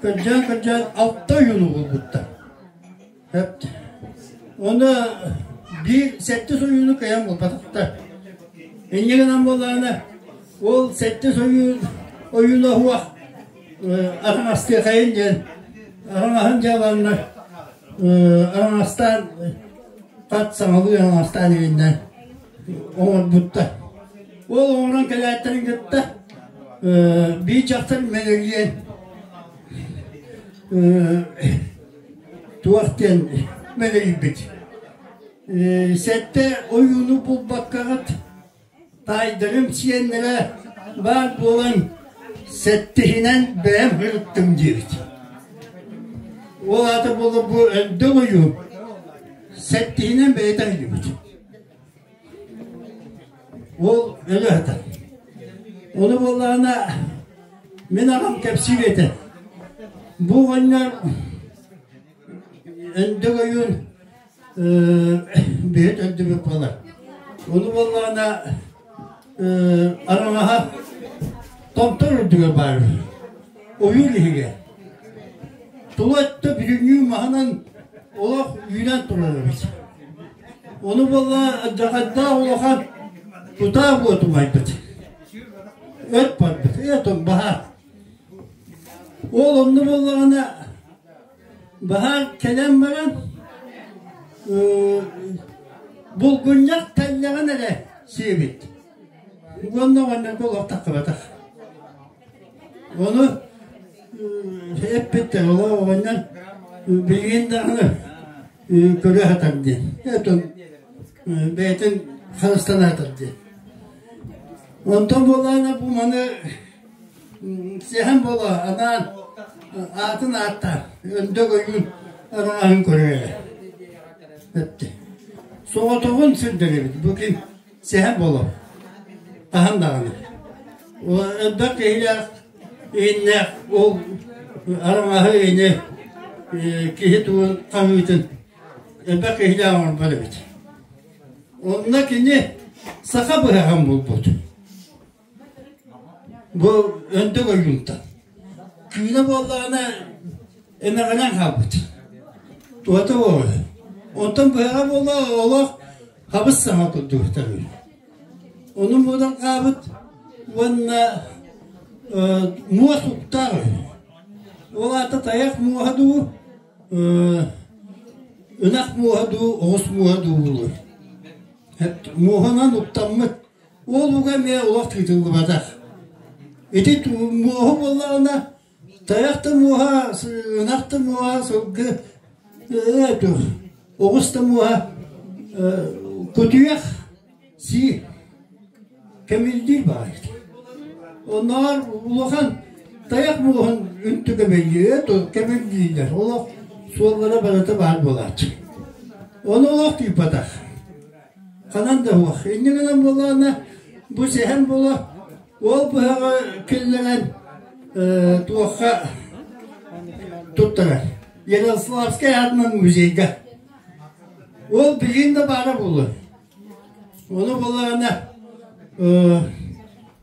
көрдөөн-көрдөөн алта ойууну булбуттар. Ону биир сэттис ойууну кыайан булбатахтар. Инньэ гынан буоллаҕына ол сэттис ойуун ойууна уһуох араҥастыахайын диэн араҥаһын дьааланнар араҥастаан хат саҥалыы араҥастаан иһиннэ оҥорбуттар. Ол оҥорон кэлээттэрин кытта биир дьахтар мэлэлиэн туох диэн мэлийбит. Сэттэ ойууну булбаккаҕыт таайдарым сиэннэрэ баар буолан сэттиһинэн бэйэм ырыттым диэбит. Ол аата буолла бу өлдөм ойуу сэттиһинэн бэйэтэ өлүбүт. Ол өлө сытар. Ону буоллаҕына мин аҕам кэпсиир этэ. Бу оҕонньор Өндөк ойуун бэйэт өлдүбүт буолар. Ону буоллаҕына араҥаһа томтор үрдүгэр баар ойуур иһигэр. Тула өттө бүтүннүү маһынан олох үүнэн турар эбит. Ону буолла дьаҕайдаах улахан тутаах уот умайбыт. Өт барбыт, өт баһаар. Ол онно буоллаҕына баһаар кэлэн баран булгунньах тэллэҕин эрэ сиэбит. Уонна оҕонньорго олох таххыбатах. Ону эппиттэр, олох оҕонньор билигин даҕаны көрө сатар диэн. Этон бэйэтин харыстана сатар диэн. Онтон буоллаҕына бу маны сэһэн буола анаан аатын ааттаан өндө көйүүн араҥаһын көрөр эттэ. Соҕотоҕун сирдэр эбит. Бу ким сэһэн буолар. Хаһан даҕаны. Элбэх киһилээх ииннээх ол араҥаһы ини киһи тугун хаһыытын элбэх киһилээх оҥорбот эбит. Онно кини саха быһаҕын булбут. Бу өндө ойуунтан. Күүнэ буоллаҕына эмэҕинэн хаалбыт. Туһата буолар. Онтон быһаҕа буолла олох хабыс саҥа курдук үһү. Ону муодан хаабыт уонна муос уктаах үһү. Ол аата тайах муоһа дуу, ынах муоһа дуу, оҕус муоһа дуу буолуо. Муоһунан уктаммыт. Ол уга эмиэ олох тыытыллыбатах. Ити муоһу буоллаҕына тайах да муоһа, ынах да муоһа, сылгы оҕус да муоһа кутуйах сии кэмилдиир баҕайы. Оннооҕор улахан тайах муоһун үнтү кэмэллиир, кэмэллииллэр. Олох суоллара барыта баар буолааччы. Ону олох тыыппатах. Ханан да суох. Инньэ гынан буоллаҕына, бу сэһэн буола ол быһаҕы киллэрэн туохха туттарар. Ярославскай аатынан музейга. Ол билигин да баара буолуо. Ону буоллаҕына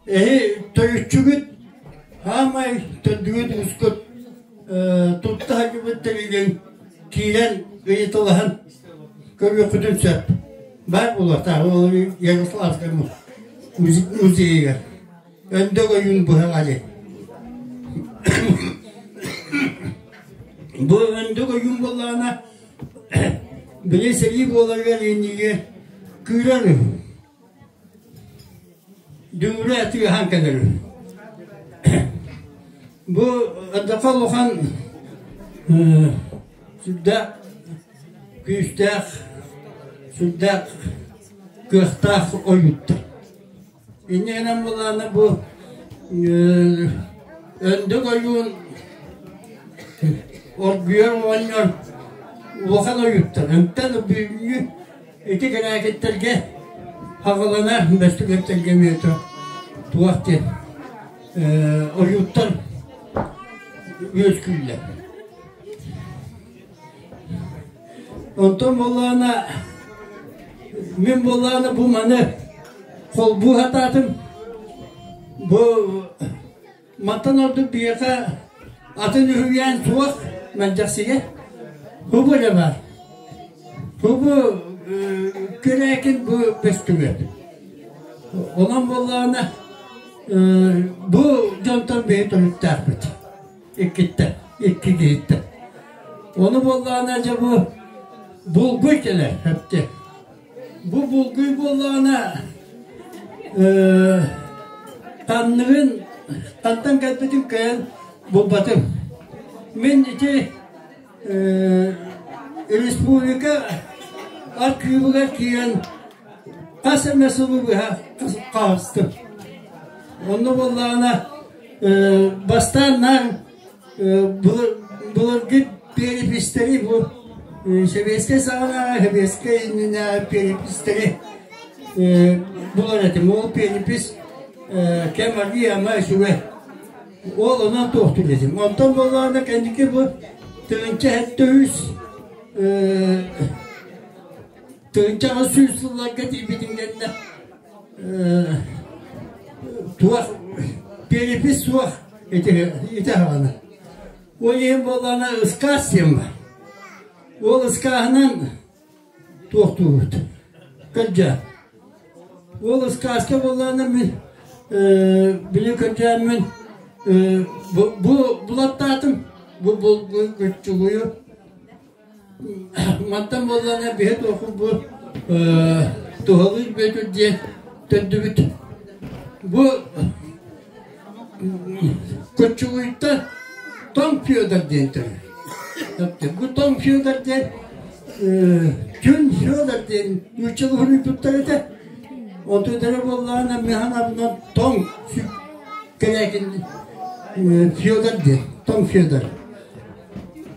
эһи төрүччүгүт хаамай төрдүгүт ускут тутта сылдьыбыт тэрилин киирэн ыйыталаһан көрүөххүтүн сөп. Баар буолуохтаах ол Ярославскай музейыгар. Өндөк ойуун быһаҕа диэн. Бу өндөк ойуун буоллаҕына били сэрии буоларыгар иннигэр кыырар үһү. Дүҥүрэ тыаһаан кэлэр үһү. Бу ардахха улахан сүрдээх күүстээх, сүрдээх кыахтаах ойууттар. Инньэ гынан буоллаҕына бу Өндүк ойуун оргуйар оҕонньор улахан ойууттар. Онтон бүгүҥҥү ити кэрээкиттэргэ хаҕыланар бэстилиэттэргэ мүөтэ туох диэн ойууттар үөскүүллэр. Онтон буоллаҕына мин буоллаҕына бу маны холбуу сатаатым. Бу мантан ордук биһиэхэ атын үһүйээн суох Мэлдьэхсигэ. Бу эрэ баар. Бу Күрээкин бу көстүбэт. Онон буоллаҕына бу дьонтон биһи төрүттээхпит. Иккиттэн, икки киһиттэн. Ону буоллаҕына дьэ бу булгуй кэлэр хэпти. Бу булгуй буоллаҕына ханныгын хантан кэлбитин кыайан булбатым. Мин ити республика архивыгар киирэн хас эмэ сылы быһа хаалыстым. Онно буоллаҕына бастаан наар былыргы перепистэри бу сэбиэскэй саҕанааҕы сэбиэскэй иннинээҕи перепистэри булар этим. Ол перепись кэм аргыый ама үчүгэй. Ол онон туохтуур этим. Онтон буоллаҕына кэнники бу тыһыынча сэттэ үс 1800 сылларга тиийбитим кэннэ туох перепись суох ити ити аҕана. Ол иһин буоллаҕына ыскаас диэн бар. Ол ыскааһынан туохтуубут. Көрдөө. Ол ыскааска буоллаҕына мин били көрдөөнмүн бу булаттаатым бу күччүгүйү мантан буоллаҕына биһи туоху бу туһалыыр Бүөтүр диэн төрдүбүт бу Коччугуйтан Тоҥ Федор диэн төрүт. Бу Тоҥ Федор диэн Күн Федор диэн нууччалыы суруйбуттар этэ. Онтуйдара буоллаҕына михан абынан Тоҥ кэлээкин Федор диэн, Тоҥ Федор.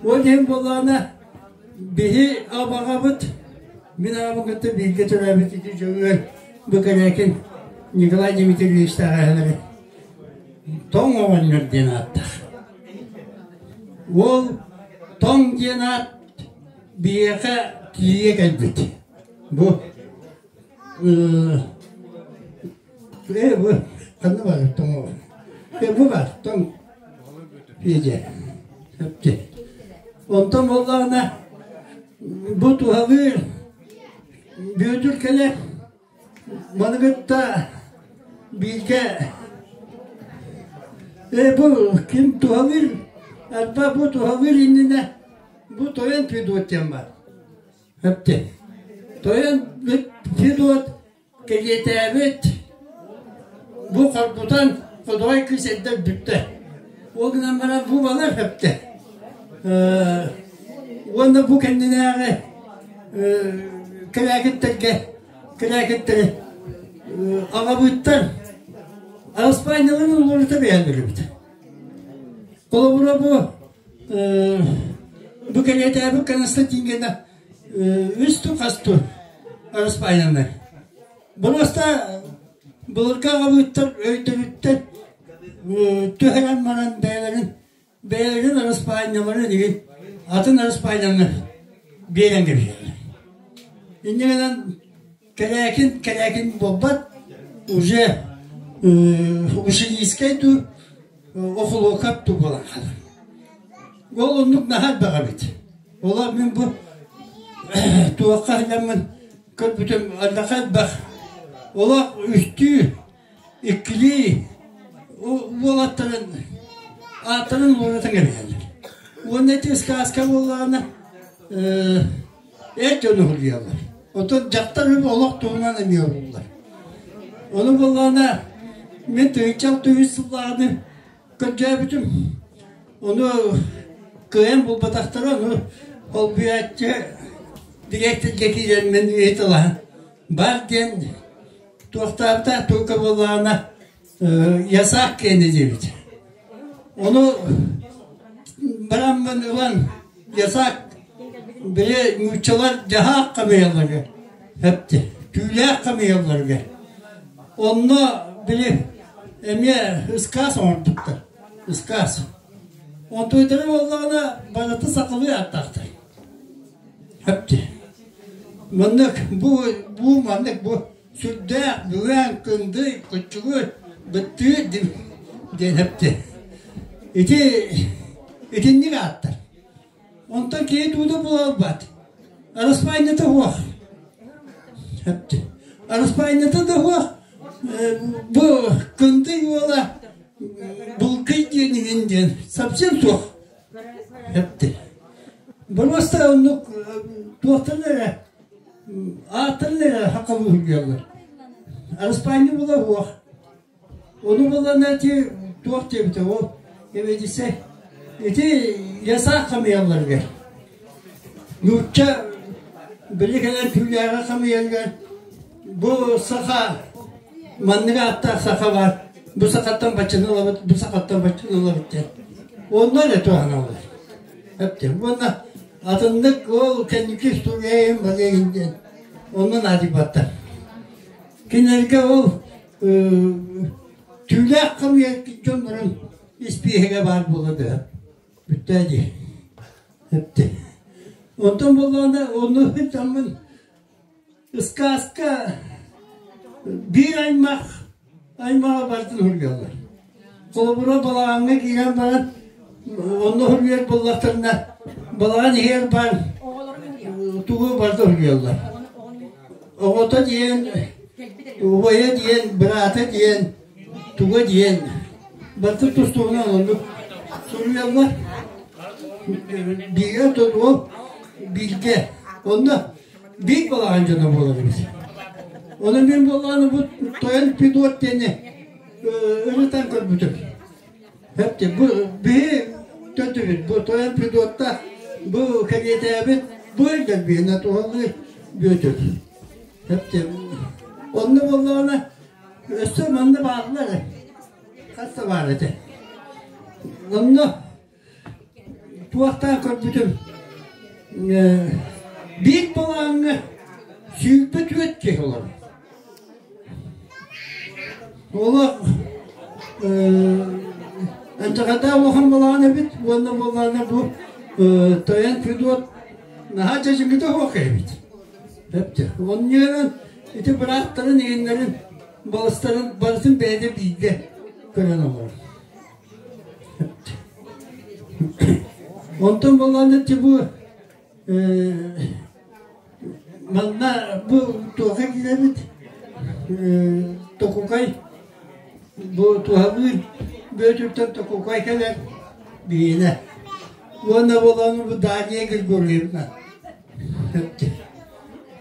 Ол иһин буоллаҕына биһи абаҕабыт мин аҕабын кытта бииргэ төрөөбүт ити дьоҥҥор бу кэлээкин Николай Дмитриевич тааҕаһылары Тоҥ оҕонньор диэн ааттаах. Ол Тоҥ диэн аат биһиэхэ тиийэ кэлбит. Бу э бу ханна баар тоҥ э бу баар тоҥ Федя. Онтон буоллаҕына бу туһалыыр Бүөтүр кэлэр Маны кытта бииргэ э бу ким туһалыыр арба бу туһалыыр иннинэ бу тойон Федот диэн бар. Эпти. Тойон Федот кэлиэтээбит бу хоргутан ходоҕой кыыс эрдэ бүттэ. Ол гынан баран бу балар эпти. Уонна бу кэннинээҕи кэлээкиттэргэ кэлээкиттэри аҕабыыттар араспаанньаларын уларыта бэйэлэрибит. Холобура бу бу кэлиэтээбит Константингена үс ту хас ту араспаанньалар. Боруоста былыргы аҕабыыттар өйдөрүттэн түһэрэн баран бэйэлэрин Бэйэлэрин араспаанньаларын игин атын араспаанньаны биэрэн кэбиһэллэр. Инньэ гынан кэлээкин кэлээкин буолбат уже ученическай дуу охулуокап дуу буолан хаалар. Ол оннук наһаа элбэх эбит. Олор мин бу туохха сылдьаммын көрбүтүм элбэх элбэх. Олох үстүү иккилии уолаттарын ааттарын уолатын кэбиһэллэр. Уонна ити сказка буоллаҕына эр дьону уһуйаллар. Оттон дьахтар олох туһунан эмиэ уһуллар. Ону буоллаҕына мин тыһыынча 600 сыллааҕыны көрдөөбүтүм. Ону кыайан булбатахтара, ону холбуйааччы дириэктэргэ киирэн мин ыйыталаһан бар диэн Туохтаабыта тугу буоллаҕына ясак киэнэ диэбит. Ону бараммын ылан ясак били нууччалар дьаһаах хамыйалларыгар эпти түүлээх хамыйалларыгар онно били эмиэ ыскаас оҥорбуттар ыскаас онтуйдара буоллаҕына барыта сахалыы ааттаахтар эпти Маннык бу бу маннык бу сүрдээх бүгэн кындый куччугуй быттыы диэн эпти. Ити итинник ааттар. Онтон киһи тууда буолбат. Араспаанньата суох. Эпти. Араспаанньата да суох. Бу кындый уола булкый диэн иһин диэн совсем суох. Эпти. Боруоста оннук туохтан эрэ ааттарын эрэ хакалыы сылдьаллар. Араспаанньа була суох. Ону булан эти туох диэбитэ ол эбэдисэ ити ясаах хамыйалларыгар нуучча били кэлэн түүлээҕи хамыйарыгар бу саха маннык ааттаах саха баар бу сахаттан баччаны ылабыт бу сахаттан баччаны ылабыт диэн онно эрэ туһаналлар эптим уонна атыннык ол кэнники историяйын барыайын диэн онно наадыйбаттар кинилэргэ ол түүлээх хамыйар дьоннорун испииһэгэ баар буола да бүттээ дии эпти онтон буоллаҕына онну таммын Ыскааска биир аймах аймаҕа барытын уһуйаллар. Холобура балаҕаҥҥа киирэн баран онно уһуйар буоллахтарына балаҕан иһигэр баар тугу барыта уһуйаллар. Оҕото диэн, убайа диэн, быраата диэн, туга диэн, барыта тус-туһунан оннук суруйаллар. Бииргэ тутуо бииргэ. Онно биир балаҕан дьоно буолар эбит. Ону мин буоллаҕына бу тойон Педот диэни ырытан көрбүтүм. Эпти бу биһи төттүбүт бу тойон Федотта бу кэриэтээбит бу элбиэнэ туһалыы бүөтүр. Эпти онно буоллаҕына өссө манна бааллар хас да баар этэ. Онно туохтаан көрбүтүм биир балааҥҥа 24 киһи олорор. Олох Ынчахата улахан балаҕан эбит уонна буоллаҕына бу тойон Федот наһаа дьадьыҥыта суох эбит. Эптэ. Онньуонан ити бырааттарын иҥиннэрин балыстарын барытын бэйэтэ бииргэ көрөн олорор. Онтон буоллаҕына ити бу Манна бу туохха киирэбит Токукай бу туһалыыр Бүөтүртэн Токукай кэлэр биһиэнэ. Уонна буолан бу Дарья Григорьевна.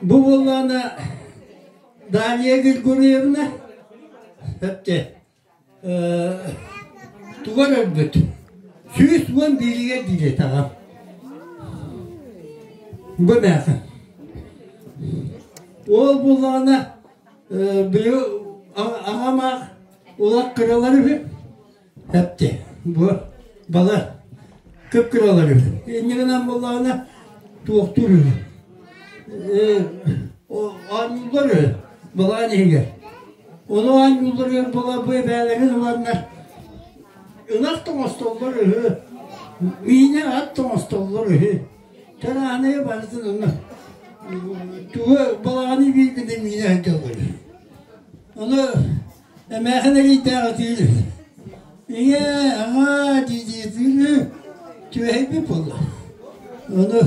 Бу буоллаҕына Дарья Григорьевна Тугар өлбүт 111-игэр диэтэҕим. Бу эмээхсин. Ол буоллаҕына били аҕам аах улах кыралар үһү. Эпти. Бу бала кып-кыралар үһү. Инньэ гынан буоллаҕына туохтуур үһү. Оонньууллар үһү балаҕан иһигэр. Ону оонньуулларыгар була бу эбээлэрин ыланнар ынах тоҥостоллор үһү, миинэ ат тоҥостоллор үһү. Тараанайы барытын онно тугу балаҕаны биир гына миинэ сылдьаллар үһү. Ону эмээхин эрийдээх ытыыр үһү. Ийээ, аҕаа дии-дии ытыыр үһү. Түөһэйбит буолла. Ону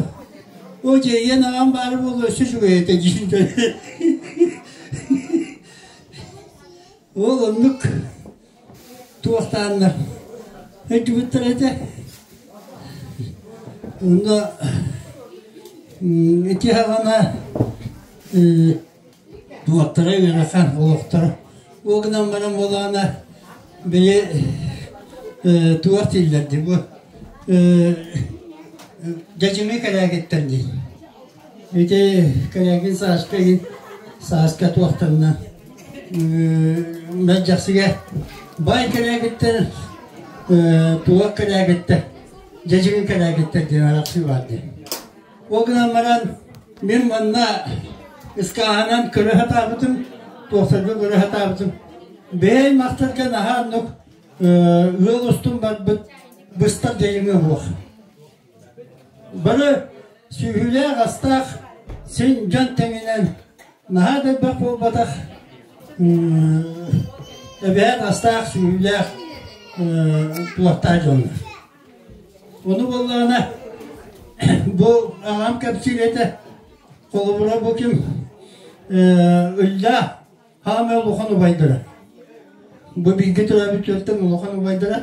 о дьиэйэн аҕам баара буолуо өссө үчүгэй этэ диэн Ол оннук туохтааннар өйдүбүттэр этэ. Онно ити саҕана туохтара ыарахан олохторо. Ол гынан баран буоллаҕына били туох дииллэр дии бу дьадьыҥы кэлээгиттэн дии. Ити Кэлээгин Сааска иһин Сааска туохтарынан Мэлдьэхсигэ баай кэлээгиттэр туох кэлээгиттэр дьадьыҥы кэлээгиттэр диэн арахсыы баар дии. Ол гынан баран мин манна ыскааһынан көрө сатаабытым, туохтарга көрө сатаабытым. Бэйэм махтарга наһаа оннук ыал устун барбыт быстар дьайыҥы суох. Бары сүөһүлээх астаах син дьон тэҥинэн наһаа да элбэх буолбатах эбээт астаах сүөһүлээх туохтаах дьоннор. Ону буоллаҕына бу аҕам кэпсиир этэ холобура бу ким Ыллаа хаамай улахан убайдара. Бу бииргэ төрөөбүт түөртэн улахан убайдара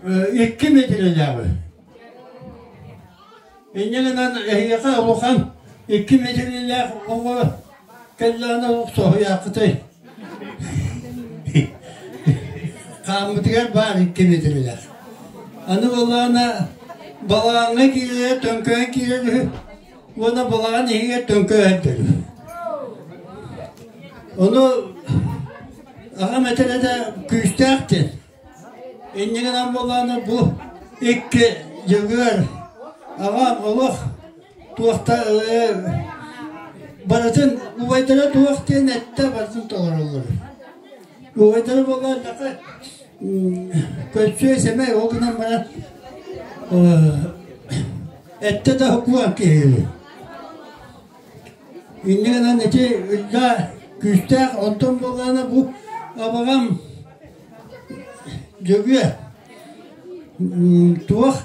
2 метрэлээҕи. Инньэ гынан эһиэхэ улахан 2 метрэлээх оҕо кэллэҕинэ соһуйааххытый. Хааммытыгар баар 2 метрэлээх. Аны буоллаҕына балаҕаҥҥа киирэрэ төҥкөйөн киирэр үһү уонна балаҕан иһигэр төҥкөйөн үһү. Ону аҕам этэр этэ күүстээх диэн. Инньэ гынан буоллаҕына бу икки дьылыгар аҕам олох туохта барытын убайдара туох диэн эттэ барытын толороллор. Убайдара буоллаҕына көрсүө сэмэй ол гынан баран эттэ да һуккуан киһи. Инньэ гынан ити үллэ күүстээх онтон буоллаҕына бу абаҕам Дьөгүө туох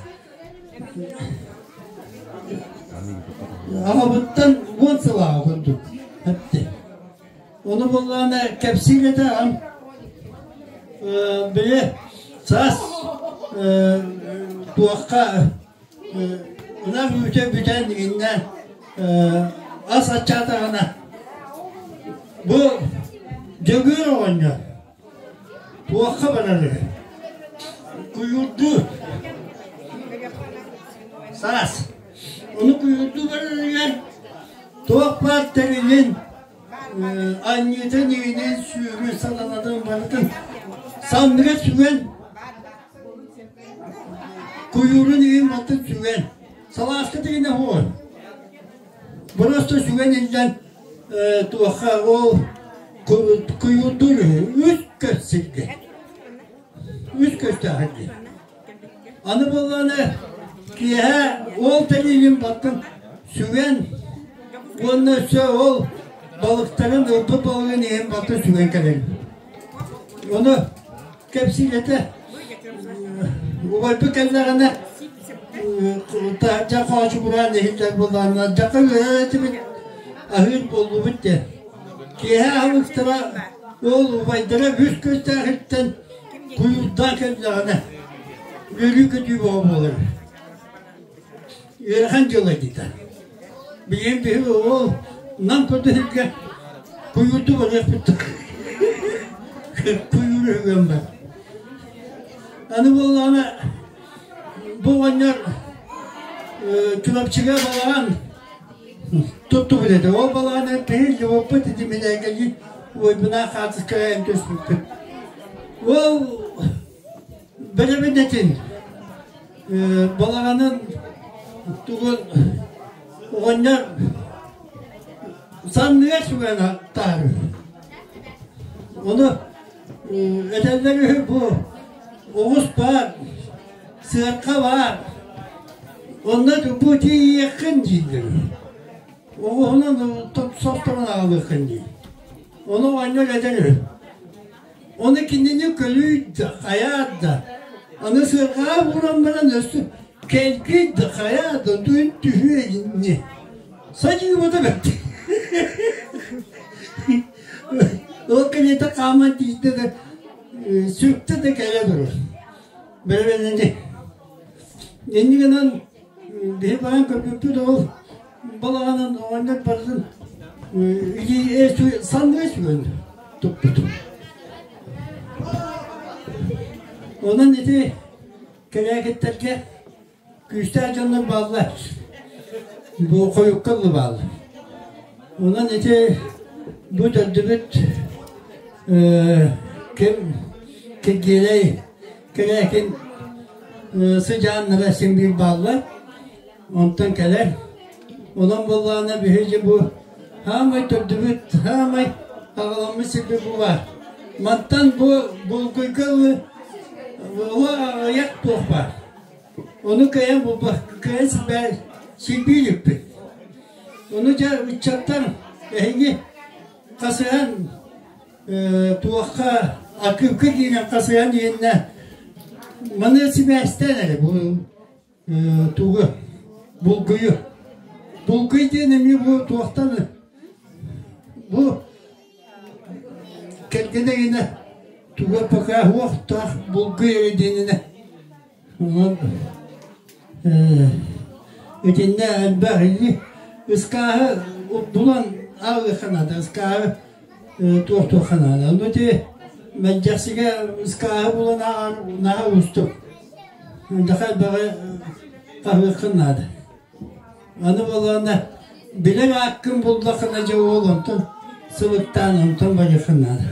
аҕабыттан 10 сыл аҕа курдук. Эпти. Ону буллаана кэпсиир этэ ам били саас туохха ынах үүтэ бүтэн иннэ ас аччаатаҕына бу Дьөгүөр оҕонньор туохха барар үһү куйуурдуу саас ону куйуурдуу барарыгар туох баар тэрилин анньыытын иинин сүүрүн сатанатын барытын санныга сүгэн куйуурун иин баттын сүгэн салааска тигинэ хуор просто сүгэн илдьэн туохха ол куйуурдуур үһү үс көс сиргэ үс көстөөх сиргэ аны буоллаҕына киэһэ ол тэриилин баттын сүгэн уонна өссө ол балыктарын ылбыт балыгын иһин баттын сүгэн кэлэр ону кэпсиир этэ убайбыт кэллэҕинэ таһырдьа хоочугураан иһиллэр буоллаҕына дьака үөрэр этибит аһыыр буоллубут диэн киэһэ аһылыктара ол убайдара үс көстөөхиттэн куйуурдаан кэллэҕинэ үөрүү көтүү бөҕө буолар үөрэхэн дьыала диэтэ билигин биһи ол нам курдук сиргэ куйуурду барыахпыт куйуур үһүгэн бар аны буоллаҕына бу оҕонньор Чурапчыга балаҕан туттубут этэ ол балаҕаны биһи ити минээгэли уойбунаах хаартыскаҕа эн түспүппүт ол бэрэбинэтин балаҕанын тугун оҕонньор санныгар сүгэн таһар ону этэллэр үһү бу оҕус баар сыарка баар онно бу тиийиэххин дииллэр оҕуһунан состорон аҕалыаххын дии ону оҕонньор этэр үһү Ону кинини көлүй да, хайаат да, аны сыарҕаҕа ууран баран өссө кэлгий да, хайаат да, түүн түһүө инни. Садьыыбата бэрт. Ол кэнниттэн хааман тиийдэ да, сүктэ да кэлэ турар. Бэрэбинэни. Инни гынан биһи баран көрбүппүт ол балаҕанын оҕонньор барытын санныга сүгэн туппут. Онон ити кэлээкиттэргэ күүстээх дьоннор бааллар. Бу хойукка ылы бааллар. Онон ити бу төрдүбүт ким Киргиэлэй Кэлээкин сыдьааннара син биир бааллар. Онтон кэлэр. Онон буоллаҕына биһиги бу хаамай төрдүбүт, хаамай аҕаламмыт сирбит бу баар. Мантан бу булгуйга ылы аҕыйах туох баар. Ону кыайан булбах, кыайан силбии иликпит. Ону дьэ ыччаттар эһиги хасыһан туохха архыыпка киирэн хасыһан иһиннэ маны сибээстээн эрэ бу тугу булгуйу булгуй диэн эмиэ бу туохтан бу кэргэнэ гинэ туга пока уохтаах булгуй эрэ диэнинэ онон итиннэ элбэх или ыскааһы булан ааҕыахха наада ыскааһы туох-туохха наада ону ити мэлдьэхсигэ ыскааһы булан ааҕар наһаа уустук Даха элбэҕи хаһыаххын наада. Аны буоллаҕына билэр ааккын буллаххына дьэ уол онтон сылыктаан онтон барыаххын наада.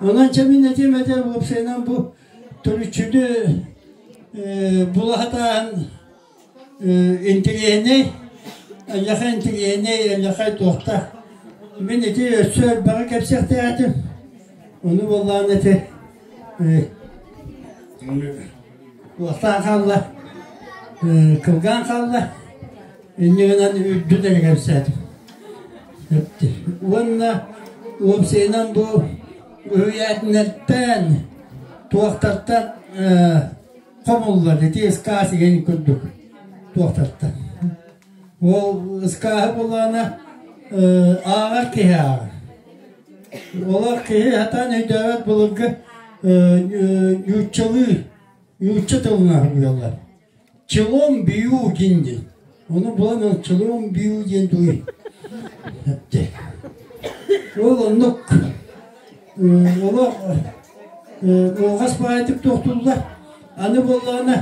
Онон чэ мин этиэм этэ уопсайынан бу төрүччүнү була сатаан интириэһинэй, эйиэхэ интириэһинэй, эйиэхэ туохта. Мин ити өссө элбэҕи кэпсиэхтээх этим. Ону буоллаҕына ити уостаан хаалла, кылгаан хаалла. Инньэ гынан үрдүн эрэ кэпсээтим. Уонна уопсайынан бу үһүйээтинэртэн, туохтартан хомуллар ити ыскаас игин курдук туохтартан. Ол ыскааһы буоллаҕына ааҕар киһи ааҕар. Олох киһи сатаан өйдөөбөт былыргы нууччалыы, нуучча тылынан суруйаллар. Челом бию диэн диэн. Ону булан ол челом бию диэн тугуй? Ол оннук олох уоҕас баайытык туохтууллар. Аны буоллаҕына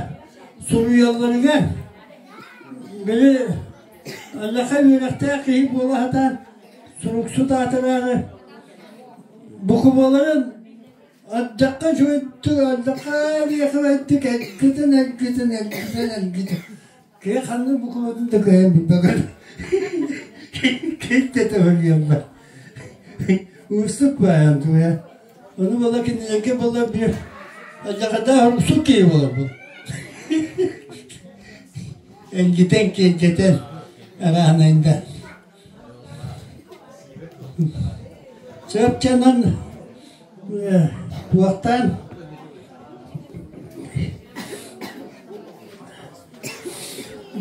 суруйалларыгар били Аллаха үөрэхтээх киһи буола сатаан суруксут аатыраары букубаларын Ардахха үчүгэйдик, ардахха диэхибэттик эргитэн, эргитэн, эргитэн, эргитэн. Киһи ханнык букубатын да кыайан билбэккэ киттэтэ өлүөммэр. Уустук баайан туйа. Ону буола кинилэргэ буола биир алдьархайдаах уруксук киһи буоларбын. Эргитэн, киэргэтэн, арааһынайда. Сөпчэнэн туохтаан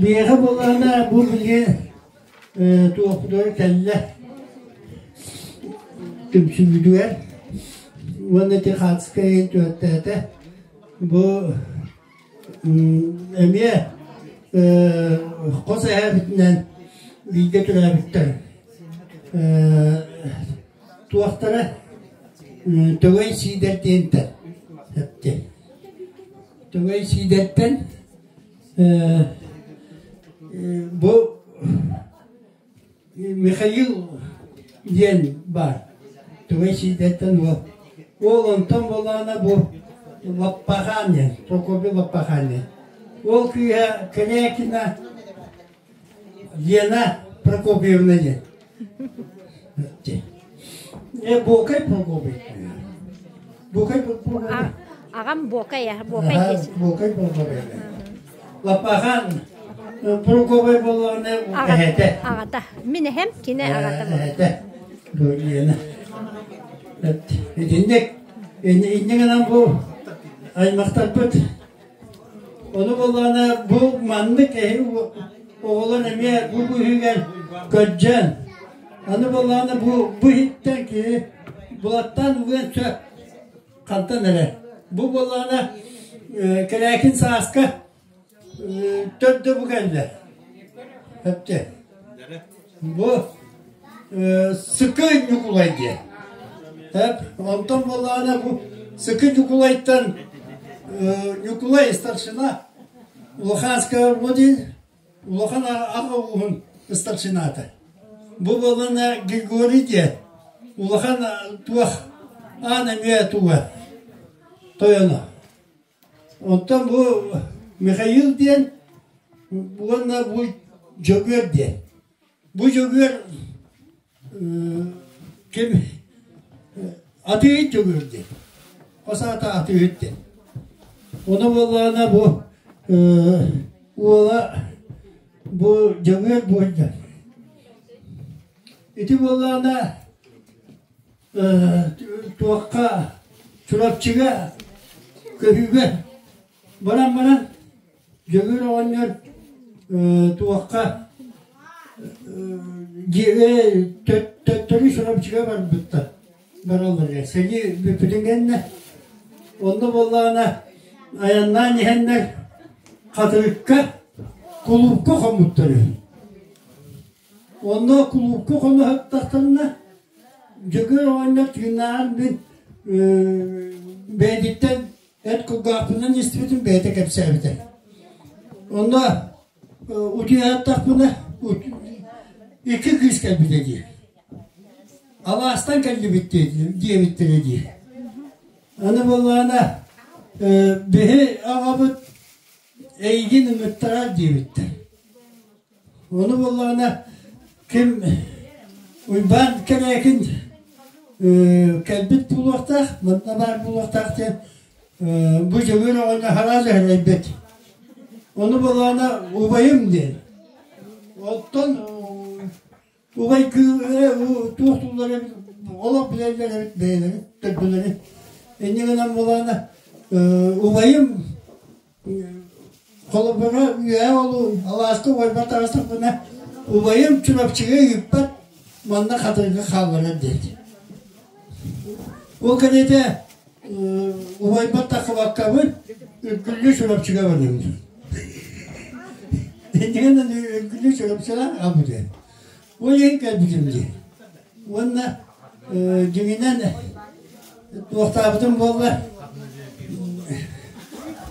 биэхэ буоллаҕына бу билигин туохпутугар кэллэ түмсүүбүтүгэр уонна ити хаатыска түөттээтэ бу Эмиэ хос эһээбитинэн бииргэ төрөөбүттэр туохтара Төгөй Сиидэр диэнтэн Төгөй Сиидэртэн бу Михаил диэн баар. Тугай Сиидэттэн уол. Уол онтон буоллаҕына бу Лаппахаан диэн, Прокопий Лаппахаан диэн. Уол кыыһа Корякина Лена Прокопьевна диэн. Э, Буокай Прокопий. Буокай Прокопий. Аҕам Буокай, Буокай диэчи. Буокай Прокопий. Лаппахан Прокопий буоллаҕына эһэтэ. Аҕата. Мин эһэм, кини аҕата. Эһэтэ. Лена. Итинник инник гынан бу аймахтарбыт ону буоллаҕына бу маннык эһи оҕолор эмиэ бу быһыыгар көрдьөөн аны буоллаҕына бу бу иһиттэн киһи булаттаан угуон сөп Хантан эрэ. Бу буоллаҕына Кэлээкин сааска төрдө бу кэллэ. Өптө. Бу Сыкы Ньукулай диэн. Эп, онтон буоллаҕына бу Сыкы Ньукулайтан Ньукулай старшина Улаханская диэн улахан аҕа ууһун старшината. Бу буоллаҕына Григорий диэн улахан туох аан эмиэ туга тойоно. Оттон бу Михаил диэн уонна бу Дьөгүөр диэн. Бу Дьөгүөр ким атыыһыт Дьөгүөр диэн. Хос аата атыыһыт диэн. Ону буоллаҕына бу уола бу Дьөгүөр буолда. Ити буоллаҕына туохха Чурапчыга көһүүгэ баран баран Дьөгүөр оҕонньор туохха төттөрү Чурапчыга барбыттар бараллар сэрии бүппүтүн кэннэ онно буоллаҕына айаннаан иһэннэр Хатырыкка кулуупка хоммуттар үһү онно кулуупка хоно сыттахтарына Дьөгүөр оҕонньор тыыннааҕын мин бэйэтиттэн Эт кулгаахпынан истибитим бэйэтэ кэпсээбитэ. Онно утуйааттахпына икки кыыс кэлбитэ дии. Алаастан кэллибит диэбиттэрэ дии. Аны буоллаҕына биһи аҕабыт эйигин ыҥыттарар диэбиттэр. Ону буоллаҕына ким Уйбаан Кэрээкин кэлбит буолуохтаах, манна баар буолуохтаах диэн бу Дьөгүөр оҕонньор хараал өһүрэйбит. Ону буоллаҕына убайым диэн. Оттон убай туох туллар эбит, олох билэллэр эбит бэйэлэрин, төрдүлэрин. Инньэ гынан буоллаҕына убайым Холобура, үөһэ ол алааска уойбат таҕыстахпына, убайым Чурапчыга ыыппат. манна хатырга хаалларар диэт. Ол кэриэтэ убайбар тахсыбаккабын Үргүллүү Чурапчыга барыым. Иннигэн Үргүллүү Чурапчыга аҕалбыт. Ол иһин кэлбитим дии. Уонна дьиҥинэн туохтаабытым буолла,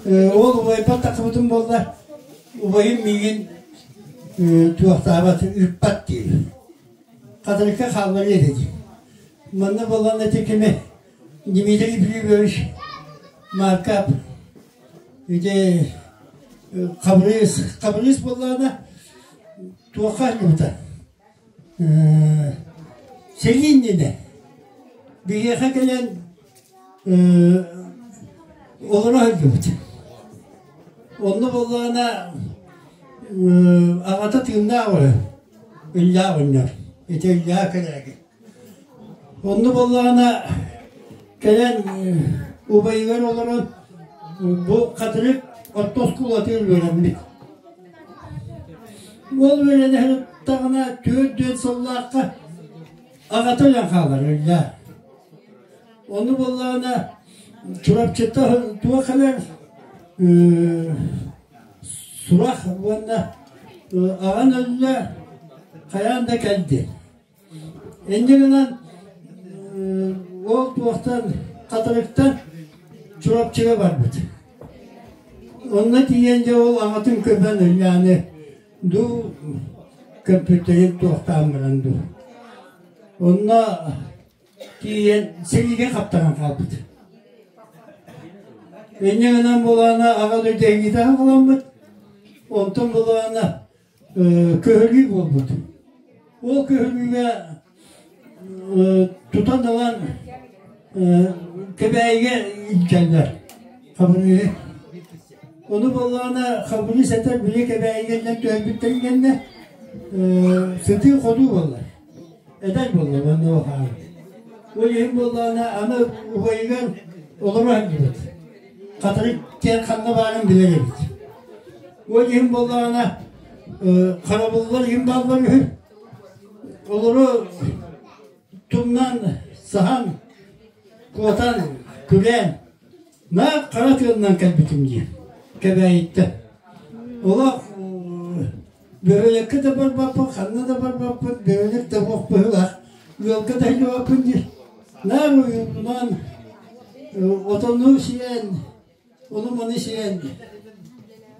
ол убайбар тахсыбытым буолла, убайым миигин туохтаабат, ыыппат диир. Хатырыкка хаалларыа этэ дии. Манна буолан ити кими Дмитрий Филиппович Маркап ити Хабырыыс Хабырыыс буоллаҕына туохха ылбыта сэрии иннинэ биһиэхэ кэлэн олоро сылдьыбыт. Онно буоллаҕына аҕата тыыннаах үһү, Илья оҕонньор. Ити Илья кэлээги. Онно буоллаҕына кэлэн убайыгар олорон бу Хатырык орто оскуолатыгар үөрэммит. Ол үөрэнэ сырыттаҕына түөрт сыллаахха аҕата өлөн хаалар өллө. Ону буоллаҕына Чурапчыта туох кэлэр сурах уонна аҕан өллө хайаан да кэлди. Инньэ гынан ол туохтан Хатырыктан Чурапчыга барбыт. Онно тиийэн дьэ ол аҕатын көмөн ыллааны дуу көмпүттэрин туохтаан баран дуу. Онно тиийэн сэриигэ хаптаран хаалбыт. Инньэ гынан буолаана аҕа дойду эһиитэ халаммыт. Онтон буолаана көһөрүү буолбут. Ол көһөрүүгэ тутан ылан Кэбээйигэ илдьэллэр Хабырыыһы. Ону буоллаҕына Хабырыыс этэр били Кэбээйигэ илдьэн түһэрбиттэрин кэннэ сытыы-хотуу буолла. Эдэр буолла уонна ухаан. Ол иһин буоллаҕына аны убайыгар олоро сылдьыбыт. Хатырык диэн ханна баарын билэр эбит. Ол иһин буоллаҕына харабыллар иһин бааллар үһү. Олору тумнан, саһан, куотан, күрээн, наар хара тыалынан кэлбитим дии, Кэбээйиттэн. Олох бөһүөлэккэ да барбаппын, ханна да барбаппын, бөһүөлэк да суох быһыылаах, ыалга да сылдьыбаппын диир. Наар уйулҕунан отону сиэн, ону-маны сиэн,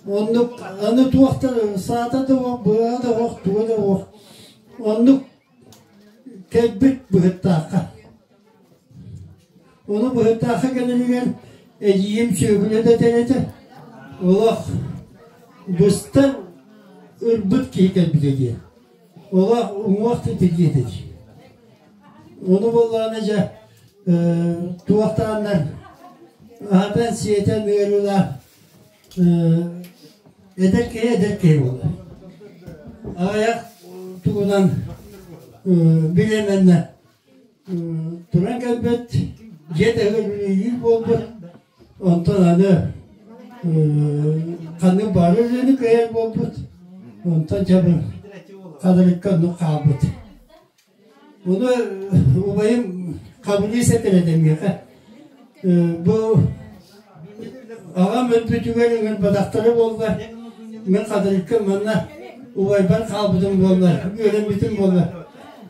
оннук аны туох да саата да суох, быһа да суох, туга да суох. Оннук кэлбит быһыттаахха. Ону быһыттаахха кэлэригэр эдьиийим сүөкүлэ да этэр этэ, олох быстар ырбыт киһи кэлбитэ диэн. Олох уҥуох да тигиэ этэ дии. Ону буоллаҕына дьэ туохтааннар аһатан-сиэтэн ыарыылаах эдэр киһи эдэр киһи буолар. Аҕыйах тугунан бириэмэннэ туран кэлбит, дьиэ таһыгар үлэлиир буолбут, онтон аны ханнык бары үлэни кыайар буолбут, онтон дьэ бу хатырыкка оннук хаалбыт. Ону убайым Хабырыыс этэр этэ миэхэ. Бу аҕам өлбүтүгэр ыҥырбатахтара буоллар, мин Хатырыкка манна убайбар хаалбытым буоллар, үөрэммитим буоллар,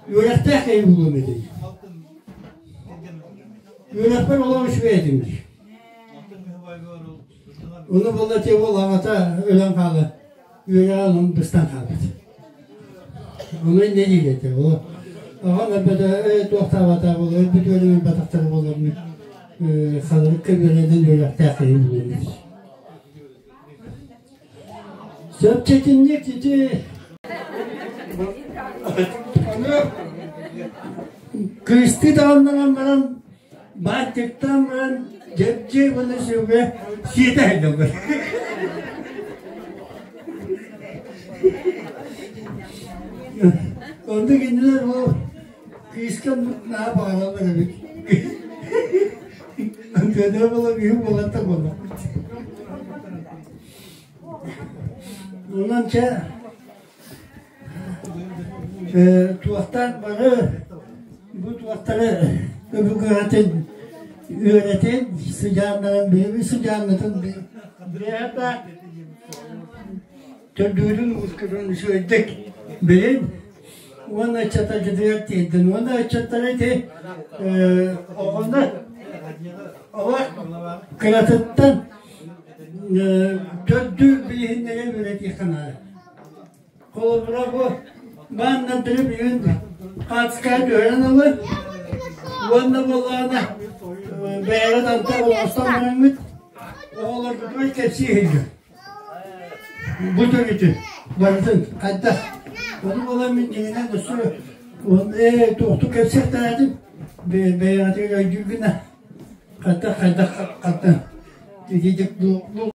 үөрэхтээх киһи буолуом этэ. Үөрэхпэр олох үчүгэй этим дии. Ону буолла те ол аҕата өлөн хаалан, үөрэҕэ онон быстан хаалбыт. Ону инньэ диир этэ. Ол аҕам өлбөтө туохтаабата буолуо, өлбүт үөрэн өлбөтөхтөрө буоллар Хатырыкка үөрэнэн үөрэхтээх киһи буолуом. Сөпчэтинник ити Аны кыыстыы таҕыннаран баран бааттыктаан баран дьэбдьиэй уонна сүгэ сиэтэ сылдьаллар. Онно кинилэр ол кыыска наһаа баҕараллар эбит. Антыанара буола үһү буолан буоллахпыт. Онон чэ Туохтан бары бу туохтары өбүгэтин үөрэтин сыдьааннарын биһиги сыдьааннытын бэйэтэ төрдүүрүн уускутун үчүгэйдик билин уонна ыччаттаргытыгар тиэрдин уонна ыччаттары ити оҕону оҕо кыратыттан төрдүү билиһиннэрэн үөрэтиэххэ наада. Холобура бу бааннардары бүгүн хаацкаа түһэрэн ылы уонна буоллаҕына бэйэҕит антах оҥостон бараҥҥыт оҕолоргутугар кэпсии иһиллэр. Бу төрүтү барытын хайдах ону буолан мин дьиҥинэн өссө ээ туохтук кэпсиэхтээтим бэйэҕитигэр өйдүүр гына хайдах хайдах хантан итидик бу.